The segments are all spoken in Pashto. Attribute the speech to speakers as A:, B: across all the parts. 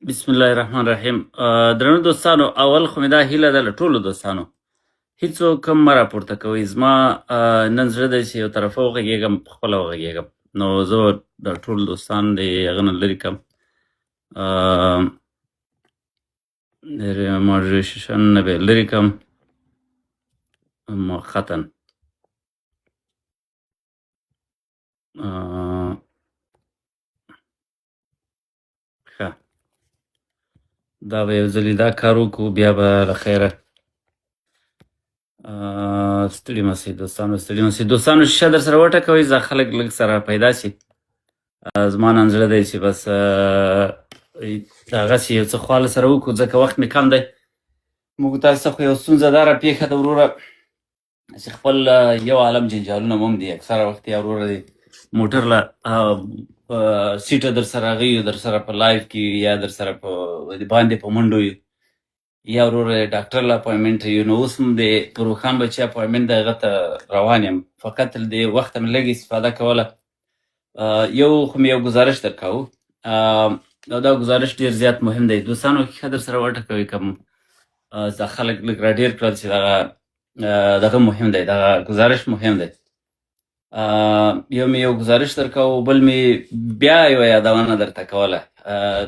A: بسم الله الرحمن الرحیم. درنو دوستانو، اول خو مې دا هیله ده له ټولو دوستانو، هیڅوک هم مه راپورته کوئ. زما نن زړه دی چې یو طرفه وغږېږم، په خپله وغږېږم، نو زه د ټولو دوستان د هغه نه لرې کړم، ماډریشن نه به یې لرې کړم موقتا. ښه، دا به یو ځلې دا کار وکړو، بیا به له خیره. ستړي مه سئ دوستانو، ستړي مه سئ دوستانو. شیشه در سره وټکوئ، ځه خلک لږ سره پیدا سي. زما نن زړه دی چې بس دغسې یو څه خواله سره وکړو، ځکه وخت مې کم دی. موږ تاسو ته خو یو ستونزه دا راپېښه ده وروره، چې خپل یو عالم جنجالونه مو هم دي. اکثره وخت یا وروره دی موټر له په سیټه در سره هغه یو، در سره په live کې یا در سره په باندې په منډو یو، یا وروره ډاکټر له appointment یو. نو اوس هم د پروخان بچي appointment دی، هغه ته روان یم. فقط له دې وخته مې لږ استفاده کوله. یو خو مې یو ګزارش درکاوه، او دا ګزارش ډېر زیات مهم دی دوستانو. ښه در سره وټکوئ، کوم دا خلک لږ را ډېر کړل چې دغه مهم دی، دغه ګزارش مهم دی. یو مې یو ګزارش درکاوه، بل مې بیا یوه یادونه درته کوله.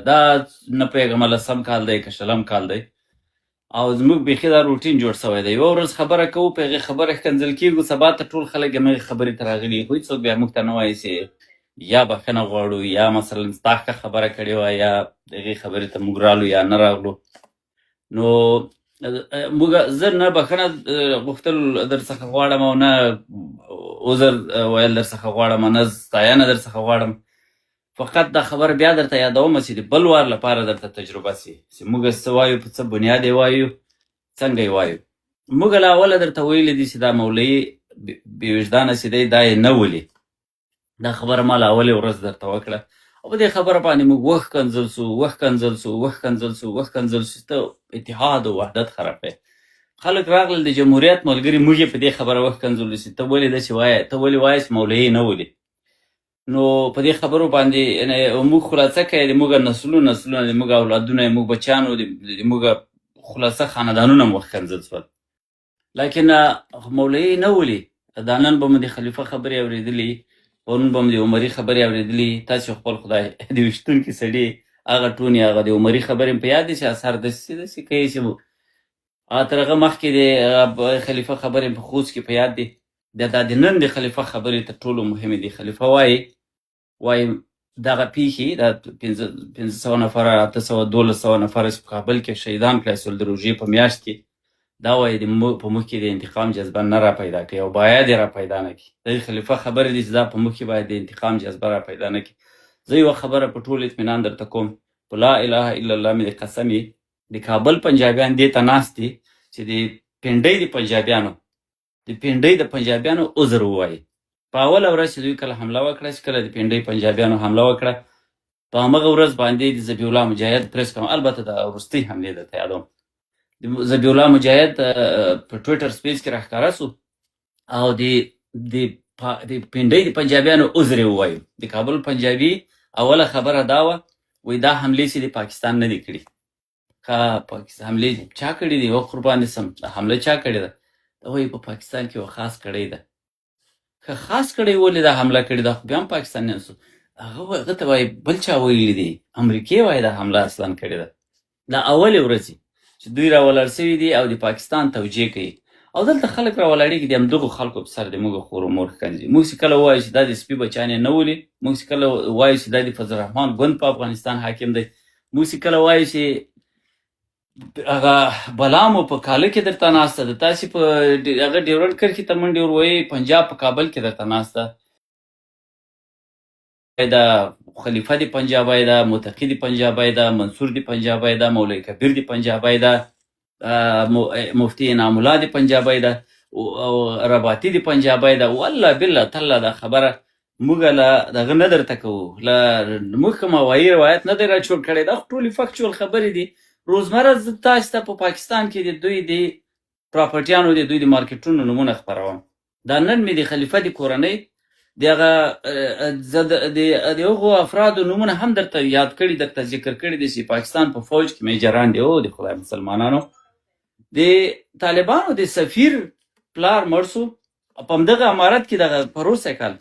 A: دا نه پوهېږم لسم کال دی که شلم کال دی، او زموږ بیخي دا روټین جوړ سوی دی. یوه ورځ خبره کوو، په هغې خبره ښکنځل کېږو، سبا ته ټول خلک همغې خبرې ته راغلي، خو هېڅوک بیا موږ ته نه وایي چې یا بښنه غواړو، یا مثلا ستا ښه خبره کړې وه، یا هغې خبرې ته موږ رالو یا نه راغلو. نو موږ زه نه بښنه غوښتل در څخه غواړم، او نه عذر ویل در څخه غواړم، او نه ستاینه در څخه غواړم. فقط دا خبره بیا درته یادوم چې د بل وار لپاره درته تجربه سي، چې موږ څه وایو، په څه بنیاد یې وایو، څنګه یې وایو. موږ له اوله درته ویلي دي چې دا مولوي بې وجدانه چې دی، دا یې نه ولي. دا خبره ما له اولې ورځ درته وکړه، او په دې خبره باندې موږ وښکنځل سو، وښکنځل سو، وښکنځل سو، وښکنځل سو. ته اتحاد او وحدت خرابوې. خلک راغلل د جمهوریت ملګري، موږ یې په دې خبره وښکنځلو چې ته ولې داسې وایې، ته ولې وایې چې مولوي نه ولي. نو په دې خبرو باندې موږ خلاصه کوي، د موږ نسلونه نسلونه، د موږ اولادونه، د موږ بچیانو، د موږ خلاصه خاندانونه مو وښکنځل سول. لکن مولوي نه ولي. دا نن به مو د خلیفه خبرې اورېدلي، پرون به مو د عمري خبرې اورېدلي. تاسو خپل خدای د ویشتونکي سړي هغه ټونې، هغه د عمري خبرې په یاد دي چې اثر داسې داسې کوي چې هغه تر هغه مخکې د خلیفه خبرې په خوست کې په یاد دي. بیا دا د نن د خلیفه خبرې تر ټولو مهمې دي. خلیفه وایي دغه پیښې، دا 500 نفره، 800، 1200 نفره چې په کابل کې شهیدان کړای سول د روژې په میاشت کې، دا وایي د په موږ کې د انتقام جذبه نه را پیدا کوي، او باید یې را پیدا نه کړي. د خلیفه خبرې دي چې دا په موږ کې باید د انتقام جذبه را پیدا نه کړي. زه یوه خبره په ټول اطمینان درته کوم، په لا اله الا الله مې د قسم یې، د کابل پنجابیان دې ته ناست دي چې د پنډۍ د پنجابیانو، د پنډۍ د پنجابیانو عذر ووایي. په اوله ورځ چې دوی کله حمله وکړه، چې کله د پنډۍ پنجابیانو حمله وکړه، په همغه ورځ باندې د ذبیح الله مجاهد پریس کوم، البته د وروستۍ حملې درته یادوم، د ذبیح الله مجاهد په ټویټر space کې راښکاره سو، او د پنډۍ د پنجابیانو عذر یې ووایو. د کابل پنجابي اوله خبره دا وه، وایي دا حملې چې د پاکستان نه دي کړي. که پاکستان حملې چا کړي دي؟ و قربان دې سم، دا حمله چا کړې ده؟ دا وایي په پاکستان کې یوه خاص کړۍ ده. که خاص کړۍ ولې دا حمله کړې ده؟ خو بیا هم پاکستانیان سو. هغه ته وایي بل چا ویلي دي، امریکې وایي دا حمله اصلا کړې ده. دا اولې ورځې چې دوی راولاړ سوي دي او د پاکستان توجیه کوي، او دلته خلک راولاړېږي د همدغو خلکو په سر د موږ خور او مور ښکنځي. موږ چې کله ووایو چې دا د سپي بچیان یې نه ولي، موږ چې کله وایو چې دا د فضل الرحمن ګوند په افغانستان حاکم دی، موږ چې کله وایو چې هغه بلا مو په کاله کې درته ناسته ده، تاسې په هغه ډیورنډ کرښې ته منډې ور وهئ، پنجاب په کابل کې درته ناسته ده، خلیفه دی پنجابی ده، متقي دی پنجابی ده، منصور دی پنجابی ده، مولوي کبیر دی پنجابی ده، مفتي انعام الله دی پنجابی ده، او رباطي دی پنجابی ده. والله بالله تالله دا خبره موږ له دغه نه درته کوو، له موږ کوم هوایي روایت نه دی را جوړ کړی، دا خو ټولې factual خبرې دي. روزمره زه تاسې ته په پاکستان کې د دوی د پراپرټیانو، د دوی د مارکیټونو نومونه خپروم. دا نن مې د خلیفه د کورنۍ د هغه د هغو افرادو نومونه هم درته یاد کړي، درته ذکر کړي دي چې پاکستان په فوج کې میجران دي. او د خدای مسلمانانو، د طالبانو د سفیر پلار مړ سو په همدغه امارت کې، دغه پروسه کال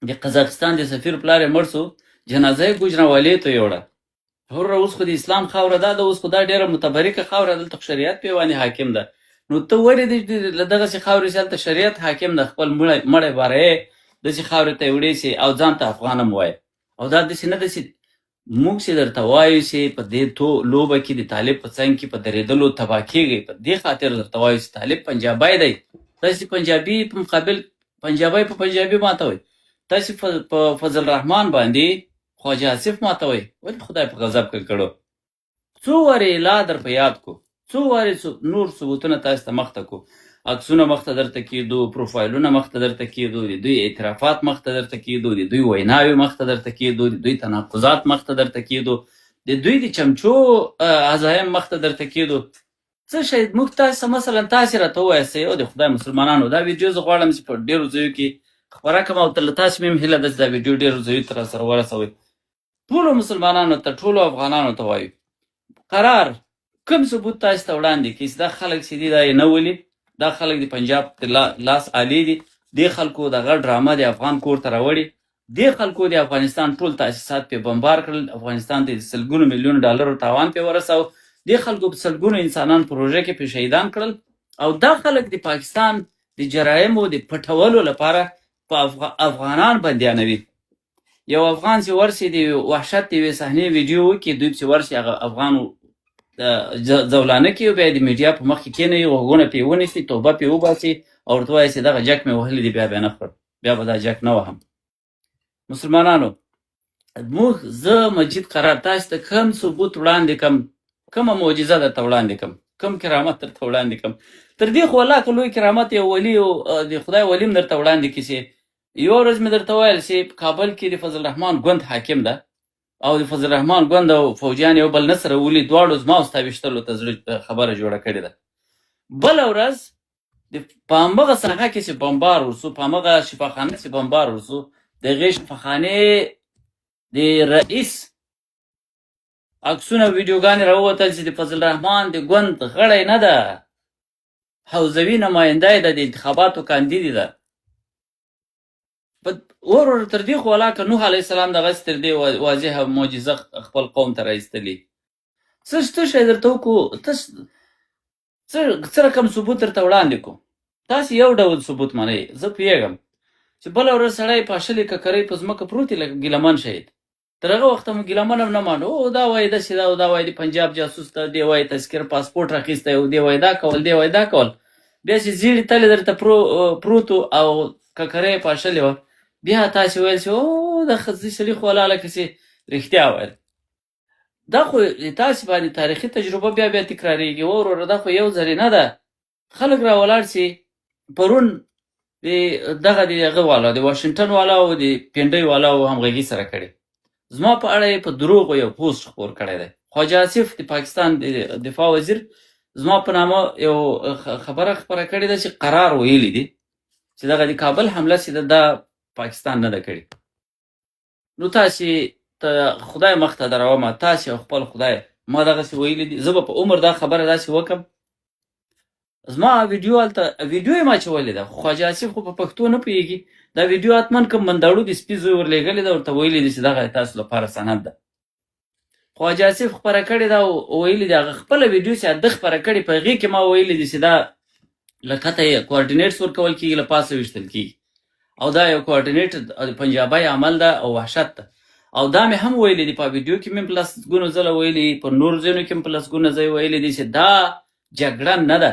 A: د قزاقستان د سفیر پلار یې مړ سو، جنازه یې ګوجرانوالې ته یوړه. هره اوس خو د اسلام خاوره ده، اوس خو دا ډېره متبرکه خاوره، دلته خو شریعت پې باندې حاکم ده. نو ته ولې له دغسې خاورې چې هلته شریعت حاکم ده خپل مړی باره یې داسې خاورې ته یې وړې سي او ځان ته افغان هم وایې؟ او دا داسې نه ده چې موږ چې درته وایو چې په دې تو لوبه کې د طالب په څنګ کې په درېدلو تباه کېږئ، په دې خاطر درته وایو چې طالب پنجابی دی، تاسې پنجابي په مقابل پنجابی په پنجابي ماتوئ، تاسې په فضل الرحمن باندې خواجه آصف ماتوئ، ولې خدای په غضب کې کړو؟ څو وارې لا در په یاد کو، څو وارې نور ثبوتونه تاسې ته مخته کو، عکسونه مخته درته کېدو، پروفایلونه مخته درته کېدو، د دوی اعترافات مخته درته کېدو، د دوی ویناوې مخته درته کېدو، د دوی تناقضات مخته درته کېدو، د دوی د چمچو عزایم مخته درته کېدو. څه شی موږ تاسو مثلا تاسې راته ووایاست او د خدای مسلمانانو دا ویډیو زه غواړم چې په ډېرو ځایو کې خپره کړم، او له تاسې مې هم هیله ده چې دا ویډیو ډېرو ځایو ته راسره ورسوئ. ټولو مسلمانانو ته، ټولو افغانانو ته وایو، قرار کوم ثبوت تاسو ته وړاندې کړي چې دا خلک چې دي دا یې نه ولي، دا خلک د پنجاب د لاس آلې دي، دې خلکو دغه ډرامه د افغان کور ته راوړي، دې خلکو د افغانستان ټول تاسیسات پې بمبار کړل، افغانستان ته د سلګونو میلیون ډالرو تاوان پې ورساوه، دې خلکو په سلګونو انسانان پروژه کې پې شهیدان کړل، او دا خلک د پاکستان د جرایمو د پټولو لپاره په افغانان بندیانوي. یو افغان چې ورسي د وحشت د یوې صحنې ویډیو وکړي، دوی چې ورسي هغه افغان ځولانه کړي، بیا د میډیا په مخ کې کښېنوي، غوږونه پرې ونیسي، توبه پرې وباسي او ورته وایي چې دغه جک مې وهلی دی، بیا به نه خورم، بیا به دا جک نه وهم. مسلمانانو، موږ زه مجید قرار تاسو ته کوم ثبوت وړاندې کم، کومه معجزه درته وړاندې کم، کوم کرامت درته وړاندې کم؟ تر دې خو الله که لوی کرامت یو ولي او د خدای ولي هم درته وړاندې کړي چې یوه ورځ مې درته ویل چې په کابل کې د فضل الرحمن ګوند حاکم ده او د فضل الرحمن ګوند او فوجیان یو بل نه سره ولي، دواړو زما او ستا ویشتلو ته زړه خبره جوړه کړې ده. بله ورځ د په همغه ساحه کې چې بمبار ورسو، په همغه شفاخانه چې بمبار ورسو، د هغې شفاخانې د رئیس عکسونه ویډیوګانې راووتل چې د فضل الرحمن د ګوند غړی نه ده، حوزوي نماینده یې ده، د انتخاباتو کاندید ده. ورور تر دې خو ولاکه نوح علیه السلام دغسې تر دې واضحه معجزه خپل قوم ته راایستلي. څه شی درته وکړو، ته څه رقم ثبوت درته وړاندې کړو؟ تاسې یو ډول ثبوت منئ، زه پوهېږم چې بله ورځ سړی پاشلې ککرۍ په ځمکه پروت وي لکه ګیله من شهید، تر هغه وخته مو ګیله من هم نه مانو، او دا وایي داسې ده، او دا وایي د پنجاب جاسوس ده، دی وایي تذکره پاسپورټ راخیستی او دی وایي دا کول، دی وایي دا کول. بیا چې زیړې تلې درته پروت او ککرۍ یې پاشلې وه، بیا تاسې ویل چې او د ښځې سړي خو ولاړه که چې رښتیا ویل. دا خو تاسې باندې تاریخي تجربه بیا بیا تکرارېږي. وروره دا خو یو ځلې نه ده، خلک را ولاړ سي. پرون د دغه د هغه والا د واشنګټن والا او د پنډۍ والا او همغږي سره کړې، زما په اړه یې په دروغو یو پوسټ خپور کړی دی. خواجه آصف د پاکستان د دفاع وزیر زما په نامه یو خبره خپره کړې ده چې قرار ویلي دي چې دغه د کابل حمله چې ده دا پاکستان نه ده کړې. نو تاسې ته خدای مخته درومه، تاسې او خپل خدای ما دغسې ویلي دي، زه به په عمر دا خبره داسې وکم. زما ویډیو هلته ویډیو یې ما اچولې ده، خو خواجه آصف خو په پښتو نه پوهېږي. دا ویډیو حتما کوم منداړو د سپي زوی ورلېږلې ده، ورته ویلي دي چې دغه تاسو لپاره سند ده. خواجه آصف خپره کړې ده او ویلي دي هغه خپله ویډیو چې ده خپره کړې په هغې کې ما ویلي دي چې دا له کته یې کوارډینیټس ورکول کېږي، له پاسه ویشتل کېږي، او دا یو کوارډینیټ پنجابی عمل ده او وحشت ده. او دا مې هم ویلي دي په ویډیو کې مې په لسګونو ځله ویلي، په نورو ځایونو کې هم په لسګونو ځای ویلي دي چې دا جګړه نه ده،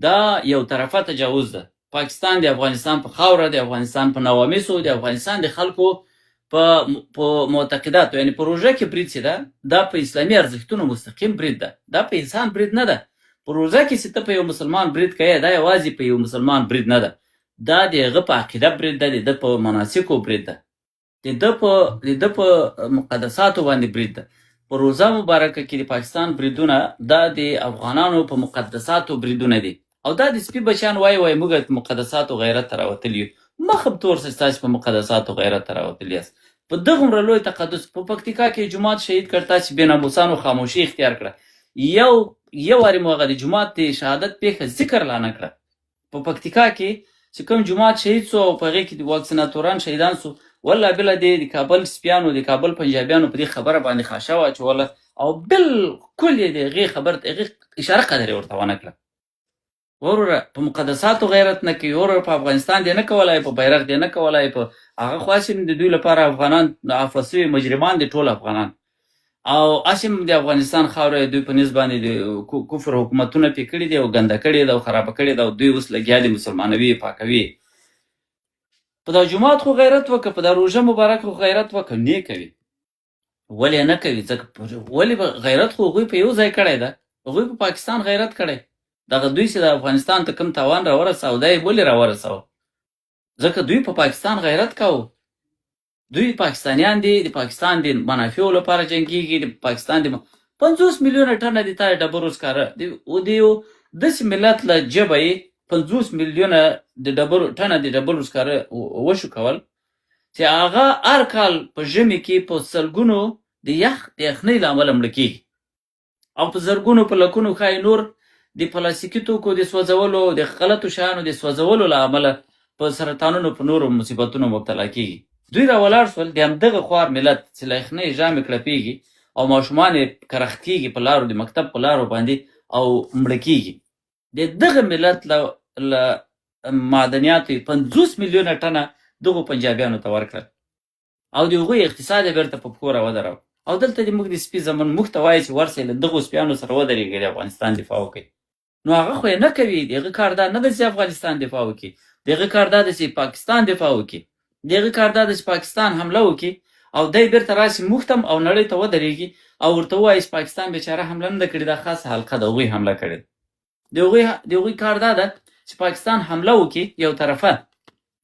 A: دا یو طرفه تجاوز ده. پاکستان د افغانستان په خاوره، د افغانستان په نوامیسو، د افغانستان د خلکو په معتقداتو، یعنی په روژه کې برید چې ده دا په اسلامي ارزښتونو مستقیم برید ده، دا په انسان برید نه ده. په روژه کې چې ته په یو مسلمان برید کوې دا یوازې په یو مسلمان برید نه ده، دا د هغه په عقیده برید ده، د ده په مناسکو برید ده، د ده په مقدساتو باندې برید ده. په روزه مبارکه کې د پاکستان بریدونه دا د افغانانو په مقدساتو بریدونه دي. او دا د سپي بچیان وایي، وایي موږ مقدساتو غیرت ته راوتلي یو. مخ هم تور سه ستاسو په مقدساتو غیرت راوتلی یاست. په دغومره لوی تقدس په پکتیکا کې جومات شهید کړ، تاسو بې ناموسانو خاموشي اختیار کړه. یو یو وارې مو هغه د جومات د شهادت پېښه ذکر لا نه کړه. په پکتیکا کې چې کوم جومات شهید سو او په هغې کې د واکسیناتوران شهیدان سو، والله بله دې د کابل سپیانو، د کابل پنجابیانو په دې خبره باندې خاشه واچوله او بالکل یې د هغې خبر ته هغې اشاره قدر یې ورته ونه کړه. وروره په مقدساتو غیرت نه کوي، وروره په افغانستان دې نه کولای، په بیرغ دې نه کولای، په هغه خو هسې د دوی لپاره افغانان عفوه سوي مجرمان دي ټول افغانان، او هسې هم د افغانستان خاوره یې دوی په نس باندې د کفر حکومتونه پې کړي دي او ګنده کړې ده او خرابه کړې ده، او دوی اوس لګیا دي مسلمانوي یې، پاکوي یې. په دا جومات خو غیرت وکړه، په دا روژه مبارک خو غیرت وکړه، نه کوي. ولې نه کوي؟ ځکه ولې به غیرت خو هغوی په یو ځای کړی ده، هغوی په پاکستان غیرت کړی، دغه دوی چې د افغانستان ته کوم تاوان راورساوه دا یې ولې راورساوه؟ ځکه دوی په پاکستان غیرت کاوه. دوی پاکستانیان دي، د پاکستان د منافعو لپاره جنګیږي، د پاکستان د 50 میلیونه ټنه د تا ډبرو سکاره د او د یو داسې ملت له ژبه یې 50 میلیونه د ډبرو ټنه د ډبرو سکاره وشو کول، چې هغه هر کال په ژمي کې په سلګونو د یخ د یخنۍ له امله مړه کېږي او په زرګونو په لکونو ښایي نور د پلاستیکي توکو د سوځولو او د غلطو شیانو د سوځولو له امله په سرطانونو په نورو مصیبتونو مبتلا کېږي. دوی را ولاړ شول، د همدغه خوار ملت چې له یخنۍ ژامې کړپېږي او ماشومان یې کرخت کېږي په لارو، د مکتب په لارو باندې او مړه کېږي، د دغه ملت له معدنیاتو یې 50 میلیونه ټنه دغو پنجابیانو ته ورکړل او د هغوی اقتصاد یې بېرته په پښو راودراوه. او دلته د موږ د سپي زمن موږ ته وایي چې ورسئ له دغو سپیانو سره ودرېږئ، د افغانستان دفاع وکړئ. نو هغه خو یې نه کوي، د هغه کار دا نه دی چې افغانستان دفاع وکړي، د هغه کار دا دی چې پاکستان دفاع وکړي، د هغه کار دا دی چې پاکستان حمله وکړي او دی بېرته راشي موږ ته او نړۍ ته ودرېږي او ورته ووایي چې پاکستان بېچاره حمله نه ده کړې، دا خاصه حلقه ده، هغوی حمله کړې ده. د هغوی کار دا ده چې پاکستان حمله وکړي یو طرفه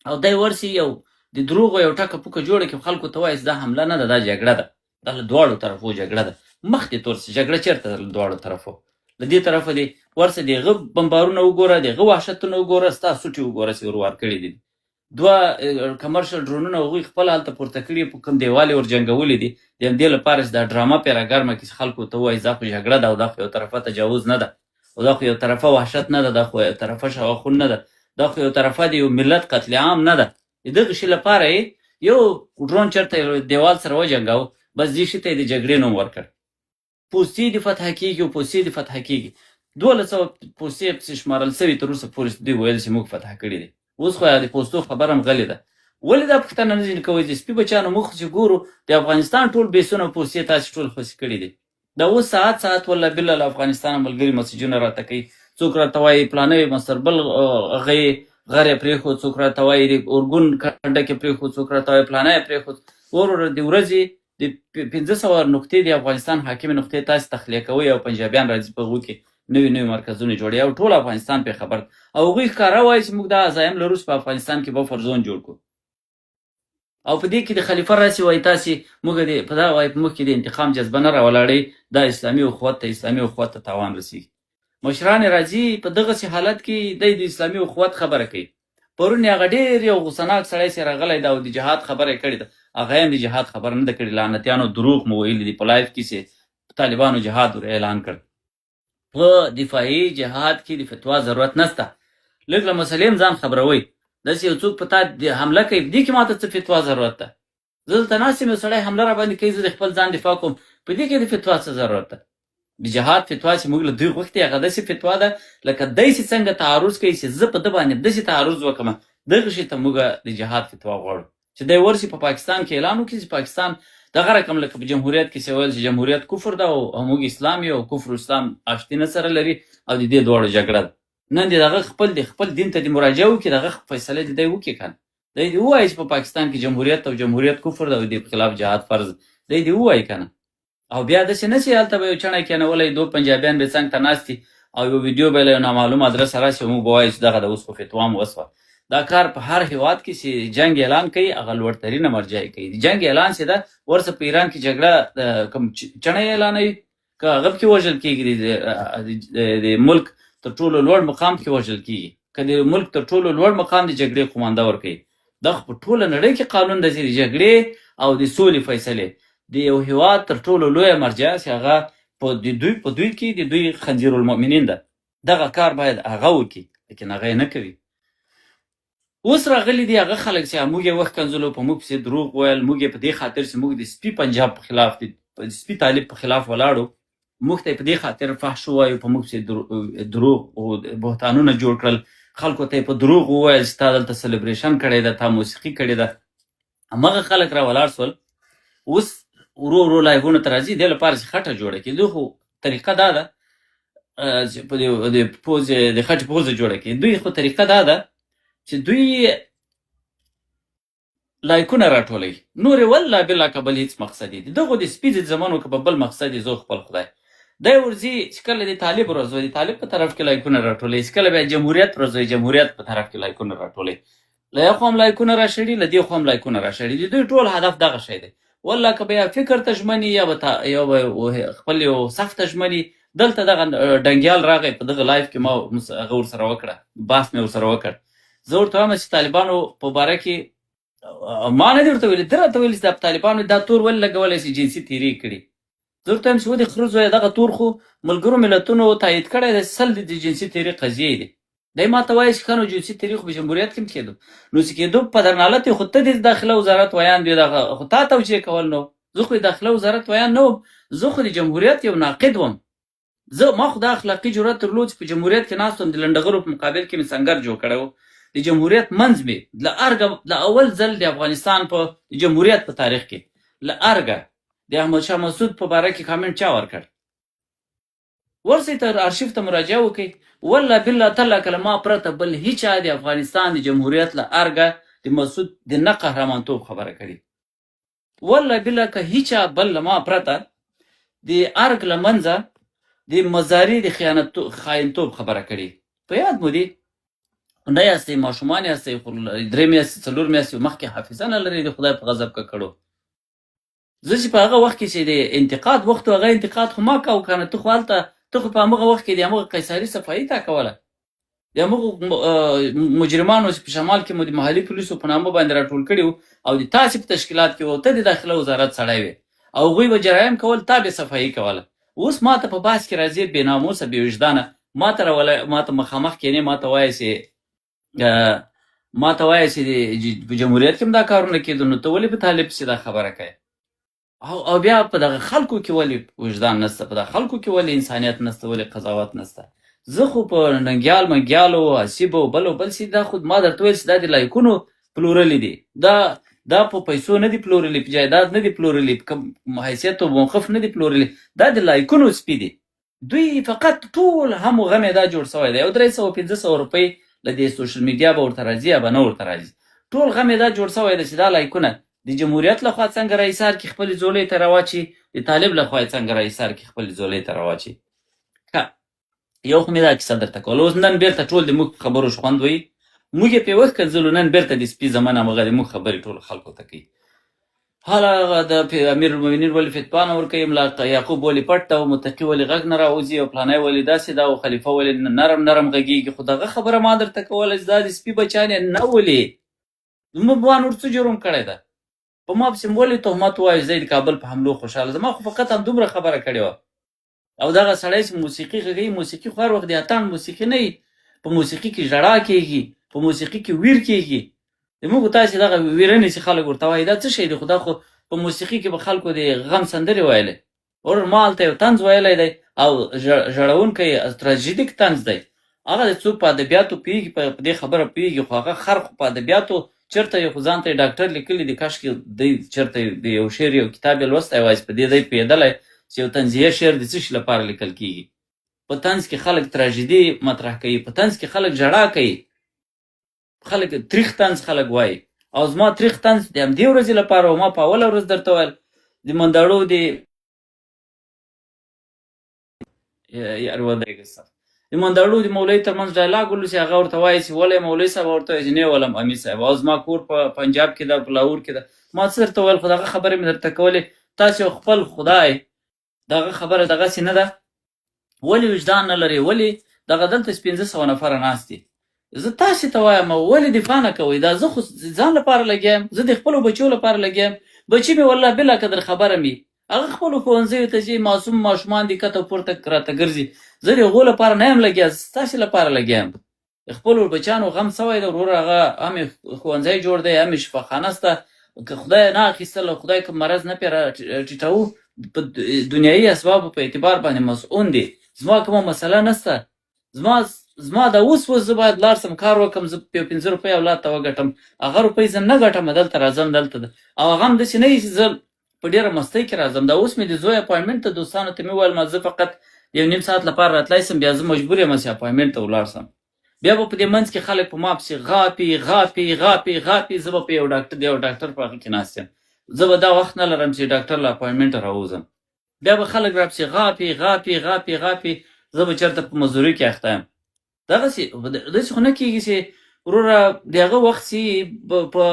A: او دی ورسي یو د دروغو یو ټکه پوکه جوړه کړي، خلکو ته وایي چې دا حمله نه ده، دا جګړه ده، دا له دواړو طرفو جګړه ده. مخ دې تور سي، جګړه چېرته ده له دواړو طرفو؟ له دې طرفه دې ورسه د هغه بمبارونه وګوره، د هغه وحشتونه وګوره، ستا سوټي وګوره چې ور وار کړي دي. دوه کمرشل ډرونونه هغوی خپل هلته پورته کړي، په کوم دیوال یې ور جنګولي دي، د همدې لپاره چې دا ډرامه پرې راګرمه کړي چې خلکو ته ووایي دا خو جګړه ده او دا خو یو طرفه تجاوز نه ده او دا خو یو طرفه وحشت نه ده، دا خو یو طرفه شاوخون نه ده، دا خو یو طرفه د یو ملت قتل عام نه ده. د دغه شي لپاره یې یو ډرون چېرته یو دیوال سره وجنګاوه، بس دې شي ته یې د جګړې نوم ورکړ. پوستې دې فتح کېږي او پوستې دې فتح کېږي، 1200 پوستې پسې شمارل سوي تر اوسه پورې دوی ویل چې موږ فتح کړي دي. اوس خو د پوستو خبره هم غلې ده. ولې دا پوښتنه نه ځینې کوئ چې سپي بچیانو موږ خو چې ګورو د افغانستان ټول بیسونه او پوستې تاسې ټول خوشې کړي دي. دا اوس ساعت ساعت والله بالله له افغانستانه ملګري مسیجونه راته کوي، څوک راته وایي پلانی مستر بل هغه یې غر یې پرېښود، څوک راته وایي د اورګون کنډک یې پرېښود، څوک راته وایي پلانی یې پرېښود. وروره د ورځې د 500 نقطې د افغانستان حاکمې نقطې تاسې تخلیه کوئ او پنجابیان راځي په هغو کې نوي نوي مرکزونه جوړوي او ټول افغانستان پرې خبر او هغوی ښکاره وایي چې موږ دا عزایم لرو چې په افغانستان کې بفر زون جوړ کړو. او په دې کې د خلیفه راسي وایي تاسې موږ دې په دا وایي په موږ کې د انتقام جذبه نه راولاړئ، دا اسلامي اخوت ته اسلامي اخوت ته تاوان رسیږي. مشران یې راځي په دغسې حالت کې دی د اسلامي اخوت خبره کوي. پرون یې هغه ډېر یو غوسه ناک سړی چې راغلی ده او د جهاد خبره یې کړې ده، هغه یې هم د جهاد خبره نه ده کړې، لعنتیانو دروغ مو ویلي دي په live کې چې طالبانو جهاد ور اعلان کړ. په دفاعي جهاد کې د فتوا ضرورت نشته، لږ له مسلې هم ځان خبروئ. داسې یو څوک په تا حمله کوي، په دې کې ماته څه فتوا ضرورت ده؟ زه دلته ناست یم، یو سړی حمله را باندې کوي، زه د خپل ځان دفاع کوم، په دې کې د فتوا څه ضرورت ده؟ د جهاد فتوا چې موږ له دوی غوښتې هغه داسې فتوا ده لکه دی چې څنګه تعرض کوي چې زه په ده باندې داسې تعرض وکړم، دغه شي ته موږ د جهاد فتوا غواړو چې دی ورشي په پاکستان کې اعلان وکړي چې پاکستان دغه رقم لکه په جمهوریت کې چې ویل چې جمهوریت کفر ده او موږ اسلام یو او کفر اسلام آشتي نه سره لري او د دې دواړو جګړه ده. نن دې دغه خپل د خپل دین ته دې مراجعه وکړي، دغه فیصله دې دی وکړي که نه دی دې ووایي چې په پاکستان کې جمهوریت او جمهوریت کفر ده او د دې په خلاف جهاد فرض دی دې ووایي که نه. او بیا داسې نه چې هلته به یو چڼی کېنولی، دوه پنجابیان به څنګ ته ناست دي او یو ویډیو به له یو نامعلوم ادرسه راشي او موږ به وایو چې دغه د اوس خو فتوا مو وسوه. دا کار په هر هیواد کې چې جنګ اعلان کوي هغه لوړترینه مرجع یې کوي. د جنګ اعلان چې ده ورسه په ایران کې جګړه کوم چڼی اعلانوي که هغه پکې وژل کېږي، د ملک تر ټولو لوړ مقام پکې وژل کېږي، که د ملک تر ټولو لوړ مقام د جګړې قومانده ورکوي. دا خو په ټوله نړۍ کې قانون دی چې د جګړې او د سولې فیصلې د یو هیواد تر ټولو لویه مرجع چې هغه په د دوی په دوی کې د دوی خنزیر المؤمنین ده، دغه کار باید هغه وکړي، لیکن هغه یې نه کوي. اوس راغلي دي هغه خلک چې موږ یې وښکنځلو، په موږ پسې دروغ ویل، موږ یې په دې خاطر چې موږ د سپي پنجاب په خلاف، د سپي طالب په خلاف ولاړو، موږ ته یې په دې خاطر فحش ووایو، په موږ پسې دروغ او بهتانونه جوړ کړل، خلکو ته یې په دروغ وویل چې تا دلته سلیبریشن کړی ده، تا موسیقي کړې ده. هماغه خلک را ولاړ شول، اوس ورو ورو لایفونو ته راځي، دې لپاره چې خټه جوړه کړي. دوی خو طریقه دا ده چې په دې پوزې د خټې پوزه جوړه کړي. دوی خو طریقه دا ده چې دوی لایکونه راټولوي، نور یې والله بالله که بل هیڅ مقصد یې دي. دغو د سپي د زمنو که په بل مقصد یې، زه خپل خدای دی ورځي چې کله د طالب ورځ وي، د طالب په طرف کې لایکونه راټولوي، چې کله بیا جمهوریت ورځ وي، جمهوریت په طرف کې لایکونه راټولوي. له یو خوا هم لایکونه راشړي، له دې خوا هم لایکونه راشړي. د دوی ټول هدف دغه شی دی. والله که به یا فکر ته ژمني یا به یا به خپل یو صف ته ژمني. دلته دغه ډنګیال راغی په دغه live کې، ما هغه ورسره وکړه، بحث مې ورسره وکړ. زه ورته وایم چې طالبانو په باره کې ما نه دي ورته ویلي، ده راته ویلي چې د طالبانو دا تور ولې لګولی چې جنسي تیري کړي. زه ورته وایم چې ودې خره زویه، دغه تور خو ملګرو ملتونو تایید کړی دی، 100 د جنسي تیري قضیې دي. دی ما ته وایي چې ښه نو جنسي تیري خو په جمهوریت کې هم کېدو، نو چې کېدو په درنالت یې خو ته د داخله وزارت ویاند وې، دغه خو تا توجیه کول. نو زه خو د داخله وزارت ویاند نه وم، زه خو د جمهوریت یو ناقد وم. زه ما خو دا اخلاقي جرأت درلود چې په جمهوریت کې ناست وم، د لنډغرو په مقابل کې مې سنګر جوړ کړی و، د جمهوریت منځ مې له ارګه له اول ځل د افغانستان په جمهوریت په تاریخ کې له ارګه د احمد شاه مسعود په باره کې کامنټ چا ورکړ؟ ورسئ ته ارشیف ته مراجعه وکړئ. والله بالله تالله که له ما پرته بل هیچا د افغانستان د جمهوریت له ارګه د مسعود د نه قهرمانتوب خبره کړې، والله بالله که هیچا بل له ما پرته د ارګ له منځه د مزاري د خیانت خاینتوب خبره کړې، په یاد مو دي؟ نه یاستئ، ماشومان یاستئ، خو 3 میاشتې 4 میاشتې مخکې حافظه نه لرئ، د خدای په غضب ککړو. زه چې په هغه وخت کې چې د انتقاد وخت و، هغه انتقاد خو ما کاوه که نه، ته خو هلته، ته خو په همغه وخت کې د همغه قیصاري صفایي تا کوله، د همغو مجرمانو چې په شمال کې مو د محلي پولیسو په نامه باندې راټول کړي وو او د تاسې په تشکیلات کې وو، ته د داخله وزارت سړی وې او هغوی به جرایم کول، تا به صفایي کوله. اوس ما ته په بحث کې راځې، بې ناموسه بې وجدانه، ما ته راوله، ما ته مخامخ کښېنې، ما ته وایې چې ما ته وایې چې په جمهوریت کې هم دا کارونه کېدو، نو ته ولې په طالب پسې دا خبره کوې؟ او بیا په دغه خلکو کې ولې وجدان نشته، په دغه خلکو کې ولې انسانیت نشته، ولې قضاوت نشته؟ زه خو په ننګیال منګیالو حسیب او بل او بل سي، دا خو ما درته ویل چې دا د لایکونو پلورلي دي، دا په پیسو نه دي پلورلي، په جایداد نه دي پلورلي، په کوم حیثیت او موقف نه دي پلورلي، دا د لایکونو سپي دي. دوی فقط ټول هم غم یې دا جوړ شوی دی، او 300 500 روپۍ له دې social media به ورته راځي یا به نه ورته راځي، ټول غم یې دا جوړ شوی دی چې دا لایکونه د جمهوریت لخوا څنګه را ایسار کړي خپلې ځولۍ ته راواچي، د طالب لخوا یې څنګه را ایسار کړي خپلې ځولۍ ته راواچي. ښه یو خو مې دا کیسه درته کوله. اوس نن بیرته ټول د موږ په خبرو شخوند وهي، موږ یې پرې وښکنځلو، نن بیرته د سپي زمن همغه د موږ خبرې ټولو خلکو ته کوي. هله هغه د امیر المؤمنین ولې فتوا نه ورکوي، ملا یعقوب ولې پټ ده، او متقي ولې غږ نه راوځي، او پلانی ولې داسې ده، او خلیفه ولې نرم نرم غږېږي. خو دغه خبره ما درته کوله چې دا د سپي بچیان یې نه ولې، زموږ ما نور څه جرم کړی ده؟ په ما پسې ولې تهمت وایي زه د کابل په حملو خوشحاله؟ زما خو فقط همدومره خبره کړې وه. او دغه سړی چې موسیقي غږوي، موسیقي خو هر وخت د اتڼ موسیقي نه وي، په موسیقي کې ژړا کېږي، په موسیقي کې ویر کېږي. د موږ تاسې دغه ویرنې چې خلک ورته وایي دا څه شی دی؟ خو دا خو په موسیقي کې به خلکو د غم سندرې ویلې. ورور ما هلته یو طنز ویلی دی او ژړونکی تراژیدیک طنز دی. هغه د څوک په ادبیاتو پوهېږي، په دې خبره پوهېږي، خو هغه خر خو په ادبیاتو چېرته یې خو ځان ته یې ډاکټر لیکلي دي، کاشکې دی چېرته د یو شعر یو کتاب یې لوستی وای چې په دې دی پوهېدلی چې یو طنزیه شعر د څه شي لپاره لیکل کېږي. په طنز کې خلک تراژیدي مطرح کوي، په طنز کې خلک ژړا کوي، خلک تریخ طنز خلک وایي. او زما تریخ طنز د همدې ورځې لپاره و، ما په اوله ورځ درته ویل د منداړو د یار ودرېږه سر د منداړو د مولوي ترمنځ ډایلاګ ولو چې هغه ورته وایي چې ولې مولوي صاحب، ورته وایي چې نه ولم امیر صاحب، او زما کور په پنجاب کې ده، په لاهور کې ده. ما څه درته ویل، خو دغه خبرې مې درته کولې. تاسې خپل خدای دغه خبره دغسې نه ده؟ ولې وجدان نه لري؟ ولې دغه دلته 500 نفره ناست دي؟ زه تاسې ته وایم، ولې دفاع نه کوئ؟ دا زه خو ځان لپاره لګیا یم، زه د خپلو بچو لپاره لګیا یم. بچي مې والله بلا قدر خبره مي، هغه خپلو ښوونځیو ته ځي، معصوم ماشومان دي، کته پورته راته ګرځي. زه د هغو لپاره نه یم لګیا، زه ستاسې لپاره لګیا یم. د خپلو بچیانو غم سوی دی وروره، هغه هم یې ښوونځی جوړ دی، هم یې شفاخانه سته. که خدای نه اخیستل، خدای کوم مرض نه پرې راټیټاوه، په دنیایي اسبابو په اعتبار باندې مسؤل دي. زما کومه مسله نسته، زما دا اوس اوس زه باید لاړ سم، کار وکړم، زه یو 5 روپۍ اولاد ته وګټم، هغه روپۍ زه نه ګټم، دلته راځم دلته ده. او هغه هم داسې نه وي چې زه په ډېره مستۍ کې راځم. دا اوس مې د زوی appointment ته دوستانو ته مې وویل، ما زه فقط یو نیم ساعت لپاره راتلای سم، بیا زه مجبور یم چې appointment ته ولاړ سم. بیا به په دې منځ کې خلک په ما پسې غاپي غاپي غاپي غاپي، زه به په یو ډاکټر د یو ډاکټر په هغه کې ناست یم، زه به دا وخت نه لرم چې ډاکټر له appointment راووځم. بیا به خلک راپسې غاپي غاپي غاپي غاپي، زه به چېرته په مزدوري کې اخته یم. دغسې داسې خو نه کېږي چې وروره د هغه وخت چې په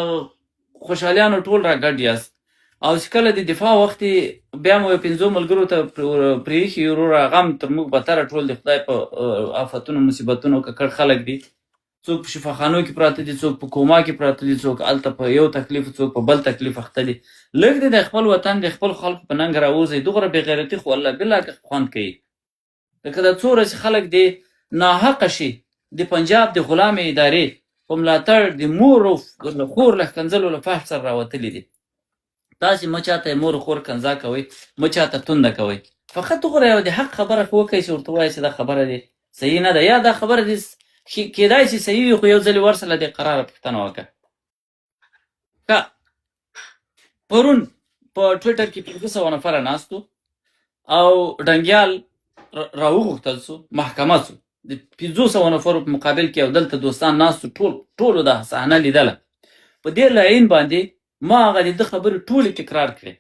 A: خوشحالیانو ټول راګډ یاست، او چې کله د دفاع وخت بیا مو 5 ملګرو ته پرېښي وروره، هغه هم تر موږ بتره ټول د خدای په آفتونو مصیبتونو ککړ خلک دي. څوک په شفاخانو کې پراته دي، څوک په کوما کې پراته دي، څوک هلته په یو تکلیف، څوک په بل تکلیف اخته دي. لږ دې د خپل وطن د خپل خلکو په ننګ راووځئ. دومره بېغیرتي خو والله بالله که خوند کوي. لکه دا څو ورځې خلک دې ناحقه شي د پنجاب د غلامې ادارې په ملاتړ د مور او خور له ښکنځلو له فحش سره راوتلي دي. تاسې مه چاته مور خور کنځا کوئ، مه چاته تونده کوئ، فقط وګوره یو د حق خبره خو وکړئ چې ورته ووایئ چې دا خبره دې صحیح نه ده، یا دا خبره دې کېدای شي صحیح وي، خو یو ځلې ورسره له دې قراره پوښتنه وکړه. ښه، پرون په ټویټر کې 500 نفره ناست وو او ډنګیال راوغوښتل سو، محکمه سو د 500 نفرو په مقابل کې، او دلته دوستان ناست وو، ټولو دا صحنه لیدله. په دې لعین باندې ما هغه د ده خبرې ټولې تکرار کړې،